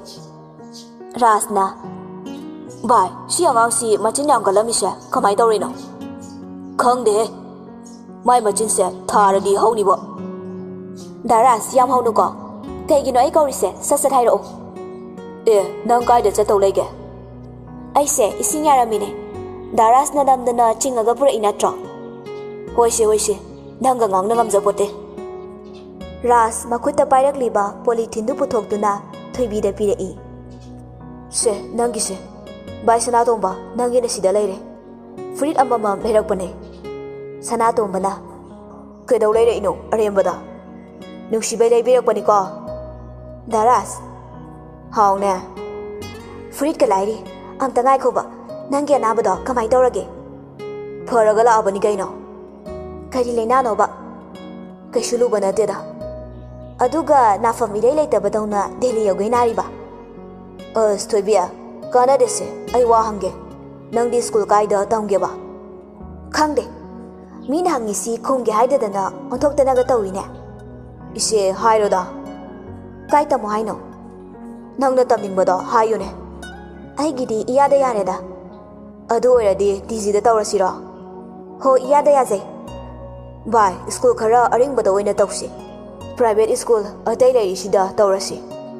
ꯔꯥꯖꯅ, "ꯚꯥꯏ, ꯁꯤ ꯑꯉꯥꯡꯁꯤ ꯃꯆꯤꯟ ꯌꯥꯝ ꯀꯜꯂꯝꯃꯤꯁꯦ ꯀꯃꯥꯏ ꯇꯧꯔꯤꯅꯣ?" "ꯈꯪꯗꯦꯍꯦ꯫ ꯃꯥꯏ ꯃꯆꯤꯟꯁꯦ ꯊꯥꯔꯗꯤ ꯍꯧꯅꯤꯕꯣ꯫" "ꯗꯥ ꯔꯥꯖ, ꯌꯥꯝ ꯍꯧꯅꯨꯀꯣ꯫ ꯀꯩꯒꯤꯅꯣ ꯑꯩ ꯀꯧꯔꯤꯁꯦ? ꯁꯠ ꯁꯠ ꯍꯥꯏꯔꯛꯑꯣ꯫" "ꯑꯦ, ꯅꯪ ꯀꯥꯏꯗ ꯆꯠꯇꯧ ꯂꯩꯒꯦ?" "ꯑꯩꯁꯦ ꯏꯁꯤꯡ ꯌꯥꯔꯝꯃꯤꯅꯦ꯫ ꯗꯥ ꯔꯥꯖꯅ ꯅꯝꯗꯅ ꯆꯤꯡꯉꯒ ꯄꯨꯔꯛꯏ ꯅꯠꯇ꯭ꯔꯣ?" "ꯍꯣꯏꯁꯦ, ꯍꯣꯏꯁꯦ꯫ ꯅꯪꯒ ꯉꯥꯡꯅ ꯉꯝꯖꯄꯣꯠꯇꯦ꯫" ꯔꯥꯖ ꯃꯈꯨꯠꯇ ꯄꯥꯏꯔꯛꯂꯤꯕ ꯄꯣꯂꯤꯊꯤꯟꯗꯨ ꯄꯨꯊꯣꯛꯇꯨꯅ ꯊꯣꯏꯕꯤꯗ ꯄꯤꯔꯛꯏ꯫ "ꯁꯦ, ꯅꯪꯒꯤꯁꯦ꯫ ꯚꯥꯏ ꯁꯅꯥꯇꯣꯝꯕ, ꯅꯪꯒꯤꯅ ꯁꯤꯗ ꯂꯩꯔꯦ꯫ ꯐꯨꯔꯤꯠ ꯑꯃꯃꯝ ꯂꯩꯔꯛꯄꯅꯦ꯫" ꯁꯅꯥꯇꯣꯝꯕꯅ, "ꯀꯩꯗꯧ ꯂꯩꯔꯛꯏꯅꯣ ꯑꯔꯦꯝꯕꯗ? ꯅꯨꯡꯁꯤꯕꯩ ꯂꯩꯕꯤꯔꯛꯄꯅꯤꯀꯣ꯫" "ꯗꯥ ꯔꯥꯖ꯫" "ꯍꯥꯎꯅꯦ꯫ ꯐꯨꯔꯤꯠꯀ ꯂꯥꯏꯔꯤ꯫ ꯑꯝꯇ ꯉꯥꯏꯈꯣꯕ꯫ ꯅꯪꯒꯤ ꯑꯅꯥꯕꯗꯣ ꯀꯃꯥꯏ ꯇꯧꯔꯒꯦ?" "ꯐꯔꯒ ꯂꯥꯛꯑꯕꯅꯤ ꯀꯩꯅꯣ꯫" "ꯀꯔꯤ ꯂꯩꯅꯥꯅꯣꯕ?" "ꯀꯩꯁꯨ ꯂꯨꯕ ꯅꯠꯇꯦꯗ꯫ ꯑꯗꯨꯒ ꯅꯥꯐꯝ ꯏꯔꯩ ꯂꯩꯇꯕꯗꯧꯅ ꯗꯦꯜꯂꯤ ꯌꯧꯒꯦ ꯅꯥꯔꯤꯕ? ꯑꯁ ꯊꯣꯏꯕꯤ, ꯀꯥꯟꯅꯗꯦꯁꯦ꯫ ꯑꯩ ꯋꯥ ꯍꯪꯒꯦ, ꯅꯪꯗꯤ ꯁ꯭ꯀꯨꯜ ꯀꯥꯏꯗ ꯇꯝꯒꯦꯕ? ꯈꯪꯗꯦ꯫ ꯃꯤꯅ ꯍꯪꯉꯤꯁꯤ ꯈꯨꯝꯒꯦ ꯍꯥꯏꯗꯗꯅ ꯑꯣꯟꯊꯣꯛꯇꯅꯒ ꯇꯧꯏꯅꯦ꯫ ꯏꯆꯦ, ꯍꯥꯏꯔꯣꯗ꯫ ꯀꯥꯏ ꯇꯝꯃꯣ ꯍꯥꯏꯅꯣ? ꯅꯪꯅ ꯇꯝꯅꯤꯡꯕꯗꯣ ꯍꯥꯏꯌꯨꯅꯦ꯫ ꯑꯩꯒꯤꯗꯤ ꯏꯌꯥꯗ ꯌꯥꯔꯦꯗ꯫ ꯑꯗꯨ ꯑꯣꯏꯔꯗꯤ ꯇꯤ ꯖꯤꯗ ꯇꯧꯔꯁꯤꯔꯣ? ꯍꯣ, ꯏꯌꯥꯗ ꯌꯥꯖꯩ꯫ ꯚꯥꯏ, ꯁ꯭ꯀꯨꯜ ꯈꯔ ꯑꯔꯤꯡꯕꯗ ꯑꯣꯏꯅ ꯇꯧꯁꯤ꯫ ꯄ꯭ꯔꯥꯏꯚꯦꯠ ꯁ꯭ꯀꯨꯜ ꯑꯇꯩ ꯂꯩꯔꯤꯁꯤꯗ ꯇꯧꯔꯁꯤ꯫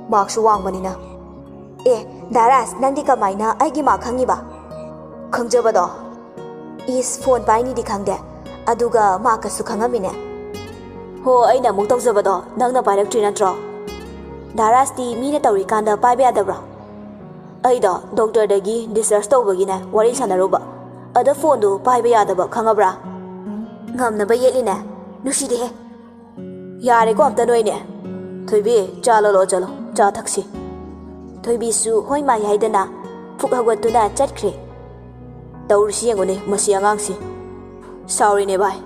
ꯃꯥꯔꯛꯁꯨ ꯋꯥꯡꯕꯅꯤꯅ꯫ ꯑꯦ, ꯗꯥ ꯔꯥꯖ, ꯅꯪꯗꯤ ꯀꯃꯥꯏꯅ ꯑꯩꯒꯤ ꯃꯥꯔꯛ ꯈꯪꯉꯤꯕ? ꯈꯪꯖꯕꯗꯣ? ꯏꯁ, ꯐꯣꯟ ꯄꯥꯏꯅꯤꯗꯤ ꯈꯪꯗꯦ, ꯑꯗꯨꯒ ꯃꯥꯔꯛꯀꯁꯨ ꯈꯪꯉꯝꯃꯤꯅꯦ꯫ ꯍꯣ, ꯑꯩꯅ ꯑꯃꯨꯛ ꯇꯧꯖꯕꯗꯣ ꯅꯪꯅ ꯄꯥꯏꯔꯛꯇ꯭ꯔꯤ ꯅꯠꯇ꯭ꯔꯣ? ꯗꯥ ꯔꯥꯖꯇꯤ ꯃꯤꯅ ꯇꯧꯔꯤꯀꯥꯟꯗ ꯄꯥꯏꯕ ꯌꯥꯗꯕ꯭ꯔꯣ? ꯑꯩꯗꯣ ꯗꯣꯛꯇꯔꯗꯒꯤ ꯗꯤꯁꯆꯥꯔꯖ ꯇꯧꯕꯒꯤꯅꯦ ꯋꯥꯔꯤ ꯁꯥꯟꯅꯔꯨꯕ, ꯑꯗ ꯐꯣꯟꯗꯨ ꯄꯥꯏꯕ ꯌꯥꯗꯕ, ꯈꯪꯉꯕ꯭ꯔꯥ? ꯉꯝꯅꯕ ꯌꯦꯠꯂꯤꯅꯦ꯫ ꯅꯨꯡꯁꯤꯗꯦꯍꯦ꯫ ꯌꯥꯔꯦꯀꯣ, ꯑꯝꯇ ꯅꯣꯏꯅꯦ꯫ ꯊꯣꯏꯕꯤ, ꯆꯥ ꯂꯣꯜꯂꯣ, ꯆꯠꯂꯣ, ꯆꯥ ꯊꯛꯁꯤ꯫ ꯊꯣꯏꯕꯤꯁꯨ ꯍꯣꯏ ꯃꯥꯏ ꯍꯥꯏꯗꯅ ꯐꯨꯛ ꯍꯧꯒꯠꯇꯨꯅ ꯆꯠꯈ꯭ꯔꯦ꯫ ꯇꯧꯔꯤꯁꯤ ꯌꯦꯡꯉꯨꯅꯦ, ꯃꯁꯤ ꯑꯉꯥꯡꯁꯤ꯫ ꯁꯥꯎꯔꯤꯅꯦ ꯚꯥꯏ꯫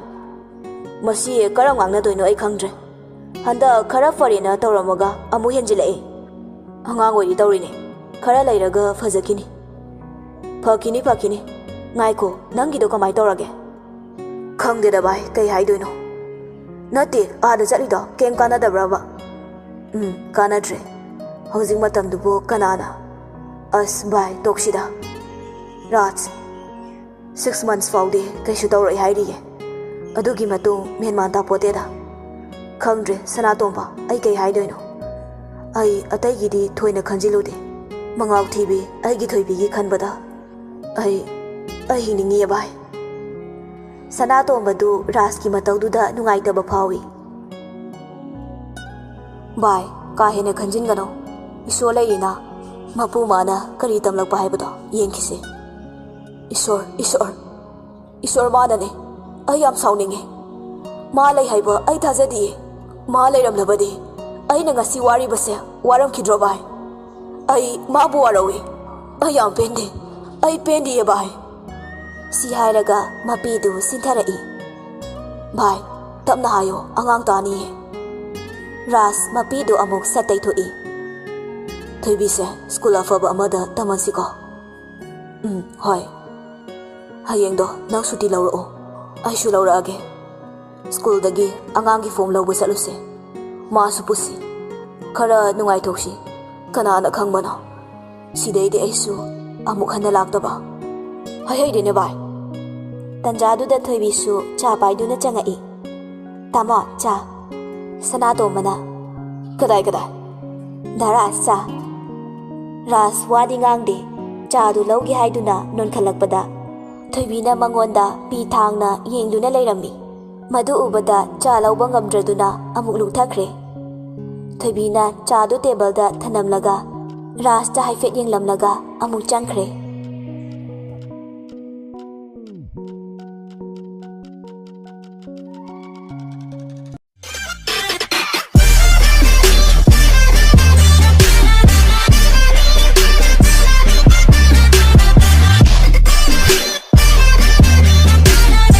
ꯃꯁꯤ ꯀꯔꯝ ꯉꯥꯡꯅꯗꯣꯏꯅꯣ ꯑꯩ ꯈꯪꯗ꯭ꯔꯦ꯫ ꯍꯟꯗꯛ ꯈꯔ ꯐꯔꯦꯅ ꯇꯧꯔꯝꯃꯒ ꯑꯃꯨꯛ ꯍꯦꯟꯖꯤꯜꯂꯛꯑꯦ꯫ ꯑꯉꯥꯡ ꯑꯣꯏꯔꯤ ꯇꯧꯔꯤꯅꯦ꯫ ꯈꯔ ꯂꯩꯔꯒ ꯐꯖꯈꯤꯅꯤ꯫ ꯐꯈꯤꯅꯤ, ꯐꯈꯤꯅꯤ꯫ ꯉꯥꯏꯈꯣ, ꯅꯪꯒꯤꯗꯣ ꯀꯃꯥꯏ ꯇꯧꯔꯒꯦ? ꯈꯪꯗꯦꯗ ꯚꯥꯏ, ꯀꯩ ꯍꯥꯏꯗꯣꯏꯅꯣ꯫ ꯅꯠꯇꯦ, ꯑꯥꯗ ꯆꯠꯂꯤꯗꯣ ꯀꯩꯝ ꯀꯥꯟꯅꯗꯕ꯭ꯔꯕ? ꯎꯝ, ꯀꯥꯟꯅꯗ꯭ꯔꯦ꯫ ꯍꯧꯖꯤꯛ ꯃꯇꯝꯗꯨꯕꯨ ꯀꯅꯥꯅ? ꯑꯁ ꯚꯥꯏ, ꯇꯣꯛꯁꯤꯗ꯫ ꯔꯥꯖ, six months ꯐꯥꯎꯗꯤ ꯀꯩꯁꯨ ꯇꯧꯔꯣꯏ ꯍꯥꯏꯔꯤꯌꯦ꯫ ꯑꯗꯨꯒꯤ ꯃꯇꯨꯡ ꯃꯦꯟꯃꯥꯟ ꯇꯥꯄꯣꯠꯇꯦꯗ꯫ ꯈꯪꯗ꯭ꯔꯦ ꯁꯅꯥꯇꯣꯝꯕ, ꯑꯩ ꯀꯩ ꯍꯥꯏꯗꯣꯏꯅꯣ꯫ ꯑꯩ ꯑꯇꯩꯒꯤꯗꯤ ꯊꯣꯏꯅ ꯈꯟꯖꯤꯜꯂꯨꯗꯦ꯫ ꯃꯉꯥꯎ ꯊꯤꯕꯤ ꯑꯩꯒꯤ ꯊꯣꯏꯕꯤꯒꯤ ꯈꯟꯕꯗ ꯑꯩ, ꯑꯩ ꯍꯤꯡꯅꯤꯡꯉꯤꯌꯦ ꯚꯥꯏ꯫ ꯁꯅꯥꯇꯣꯝꯕꯗꯨ ꯔꯥꯖꯀꯤ ꯃꯇꯧꯗꯨꯗ ꯅꯨꯡꯉꯥꯏꯇꯕ ꯐꯥꯎꯏ꯫ ꯚꯥꯏ, ꯀꯥ ꯍꯦꯟꯅ ꯈꯟꯖꯤꯟꯒꯅꯨ꯫ ꯏꯁꯣꯔ ꯂꯩꯔꯤꯅ ꯃꯄꯨ ꯃꯥꯅ ꯀꯔꯤ ꯇꯝꯂꯛꯄ ꯍꯥꯏꯕꯗꯣ ꯌꯦꯡꯈꯤꯁꯦ꯫ ꯏꯁꯣꯔ, ꯏꯁꯣꯔ, ꯏꯁꯣꯔ ꯃꯥꯅꯅꯦ꯫ ꯑꯩ ꯌꯥꯝ ꯁꯥꯎꯅꯤꯡꯉꯦ꯫ ꯃꯥ ꯂꯩ ꯍꯥꯏꯕ ꯑꯩ ꯊꯥꯖꯗꯤꯌꯦ꯫ ꯃꯥ ꯂꯩꯔꯝꯂꯕꯗꯤ ꯑꯩꯅ ꯉꯁꯤ ꯋꯥꯔꯤꯕꯁꯦ ꯋꯥꯔꯝꯈꯤꯗ꯭ꯔꯣ ꯚꯥꯏ? ꯑꯩ ꯃꯥꯕꯨ ꯋꯥꯔꯧꯏ꯫ ꯑꯩ ꯌꯥꯝ ꯄꯦꯟꯗꯦ꯫ ꯑꯩ ꯄꯦꯟꯗꯤꯌꯦ ꯚꯥꯏ꯫ ꯁꯤ ꯍꯥꯏꯔꯒ ꯃꯄꯤꯗꯨ ꯁꯤꯟꯊꯔꯛꯏ꯫ ꯚꯥꯏ, ꯇꯞꯅ ꯍꯥꯏꯌꯣ, ꯑꯉꯥꯡ ꯇꯥꯅꯤꯌꯦ꯫ ꯔꯥꯖ ꯃꯄꯤꯗꯨ ꯑꯃꯨꯛ ꯁꯠ ꯇꯩꯊꯣꯛꯏ꯫ "ꯊꯣꯏꯕꯤꯁꯦ ꯁ꯭ꯀꯨꯜ ꯑꯐꯕ ꯑꯃꯗ ꯇꯝꯍꯟꯁꯤꯀꯣ?" "ꯎꯝ, ꯍꯣꯏ꯫ ꯍꯌꯦꯡꯗꯣ ꯅꯪ ꯁꯨꯇꯤ ꯂꯧꯔꯛꯑꯣ, ꯑꯩꯁꯨ ꯂꯧꯔꯛꯑꯒꯦ꯫ ꯁ꯭ꯀꯨꯜꯗꯒꯤ ꯑꯉꯥꯡꯒꯤ ꯐꯣꯝ ꯂꯧꯕ ꯆꯠꯂꯨꯁꯦ꯫ ꯃꯥꯁꯨ ꯄꯨꯁꯤ꯫ ꯈꯔ ꯅꯨꯡꯉꯥꯏꯊꯣꯛꯁꯤ꯫ ꯀꯅꯥꯅ ꯈꯪꯕꯅꯣ? ꯁꯤꯗꯩꯗꯤ ꯑꯩꯁꯨ ꯑꯃꯨꯛ ꯍꯟꯅ ꯂꯥꯛꯇꯕ꯫ ꯍꯩꯍꯩꯗꯦꯅꯦ ꯚꯥꯏ꯫" ꯇꯟꯖꯥꯗꯨꯗ ꯊꯣꯏꯕꯤꯁꯨ ꯆꯥ ꯄꯥꯏꯗꯨꯅ ꯆꯪꯉꯛꯏ꯫ "ꯇꯥꯃꯣ, ꯆꯥ꯫" ꯁꯅꯥꯇꯣꯝꯕꯅ, "ꯀꯗꯥꯏ, ꯀꯗꯥꯏ?" "ꯗꯥ ꯔꯥꯖ, ꯆꯥ꯫" ꯔꯥꯖ ꯋꯥꯗꯤ ꯉꯥꯡꯗꯦ꯫ ꯆꯥꯗꯨ ꯂꯧꯒꯦ ꯍꯥꯏꯗꯨꯅ ꯅꯣꯟꯈꯠꯂꯛꯄꯗ ꯊꯣꯏꯕꯤꯅ ꯃꯉꯣꯟꯗ ꯄꯤ ꯊꯥꯡꯅ ꯌꯦꯡꯗꯨꯅ ꯂꯩꯔꯝꯃꯤ꯫ ꯃꯗꯨ ꯎꯕꯗ ꯆꯥ ꯂꯧꯕ ꯉꯝꯗ꯭ꯔꯗꯨꯅ ꯑꯃꯨꯛ ꯂꯨꯞꯊꯈ꯭ꯔꯦ꯫ ꯊꯣꯏꯕꯤꯅ ꯆꯥꯗꯨ ꯇꯦꯕꯜꯗ ꯊꯅꯝꯂꯒ ꯔꯥꯖꯇ ꯍꯥꯏꯐꯦꯠ ꯌꯦꯡꯂꯝꯂꯒ ꯑꯃꯨꯛ ꯆꯪꯈ꯭ꯔꯦ꯫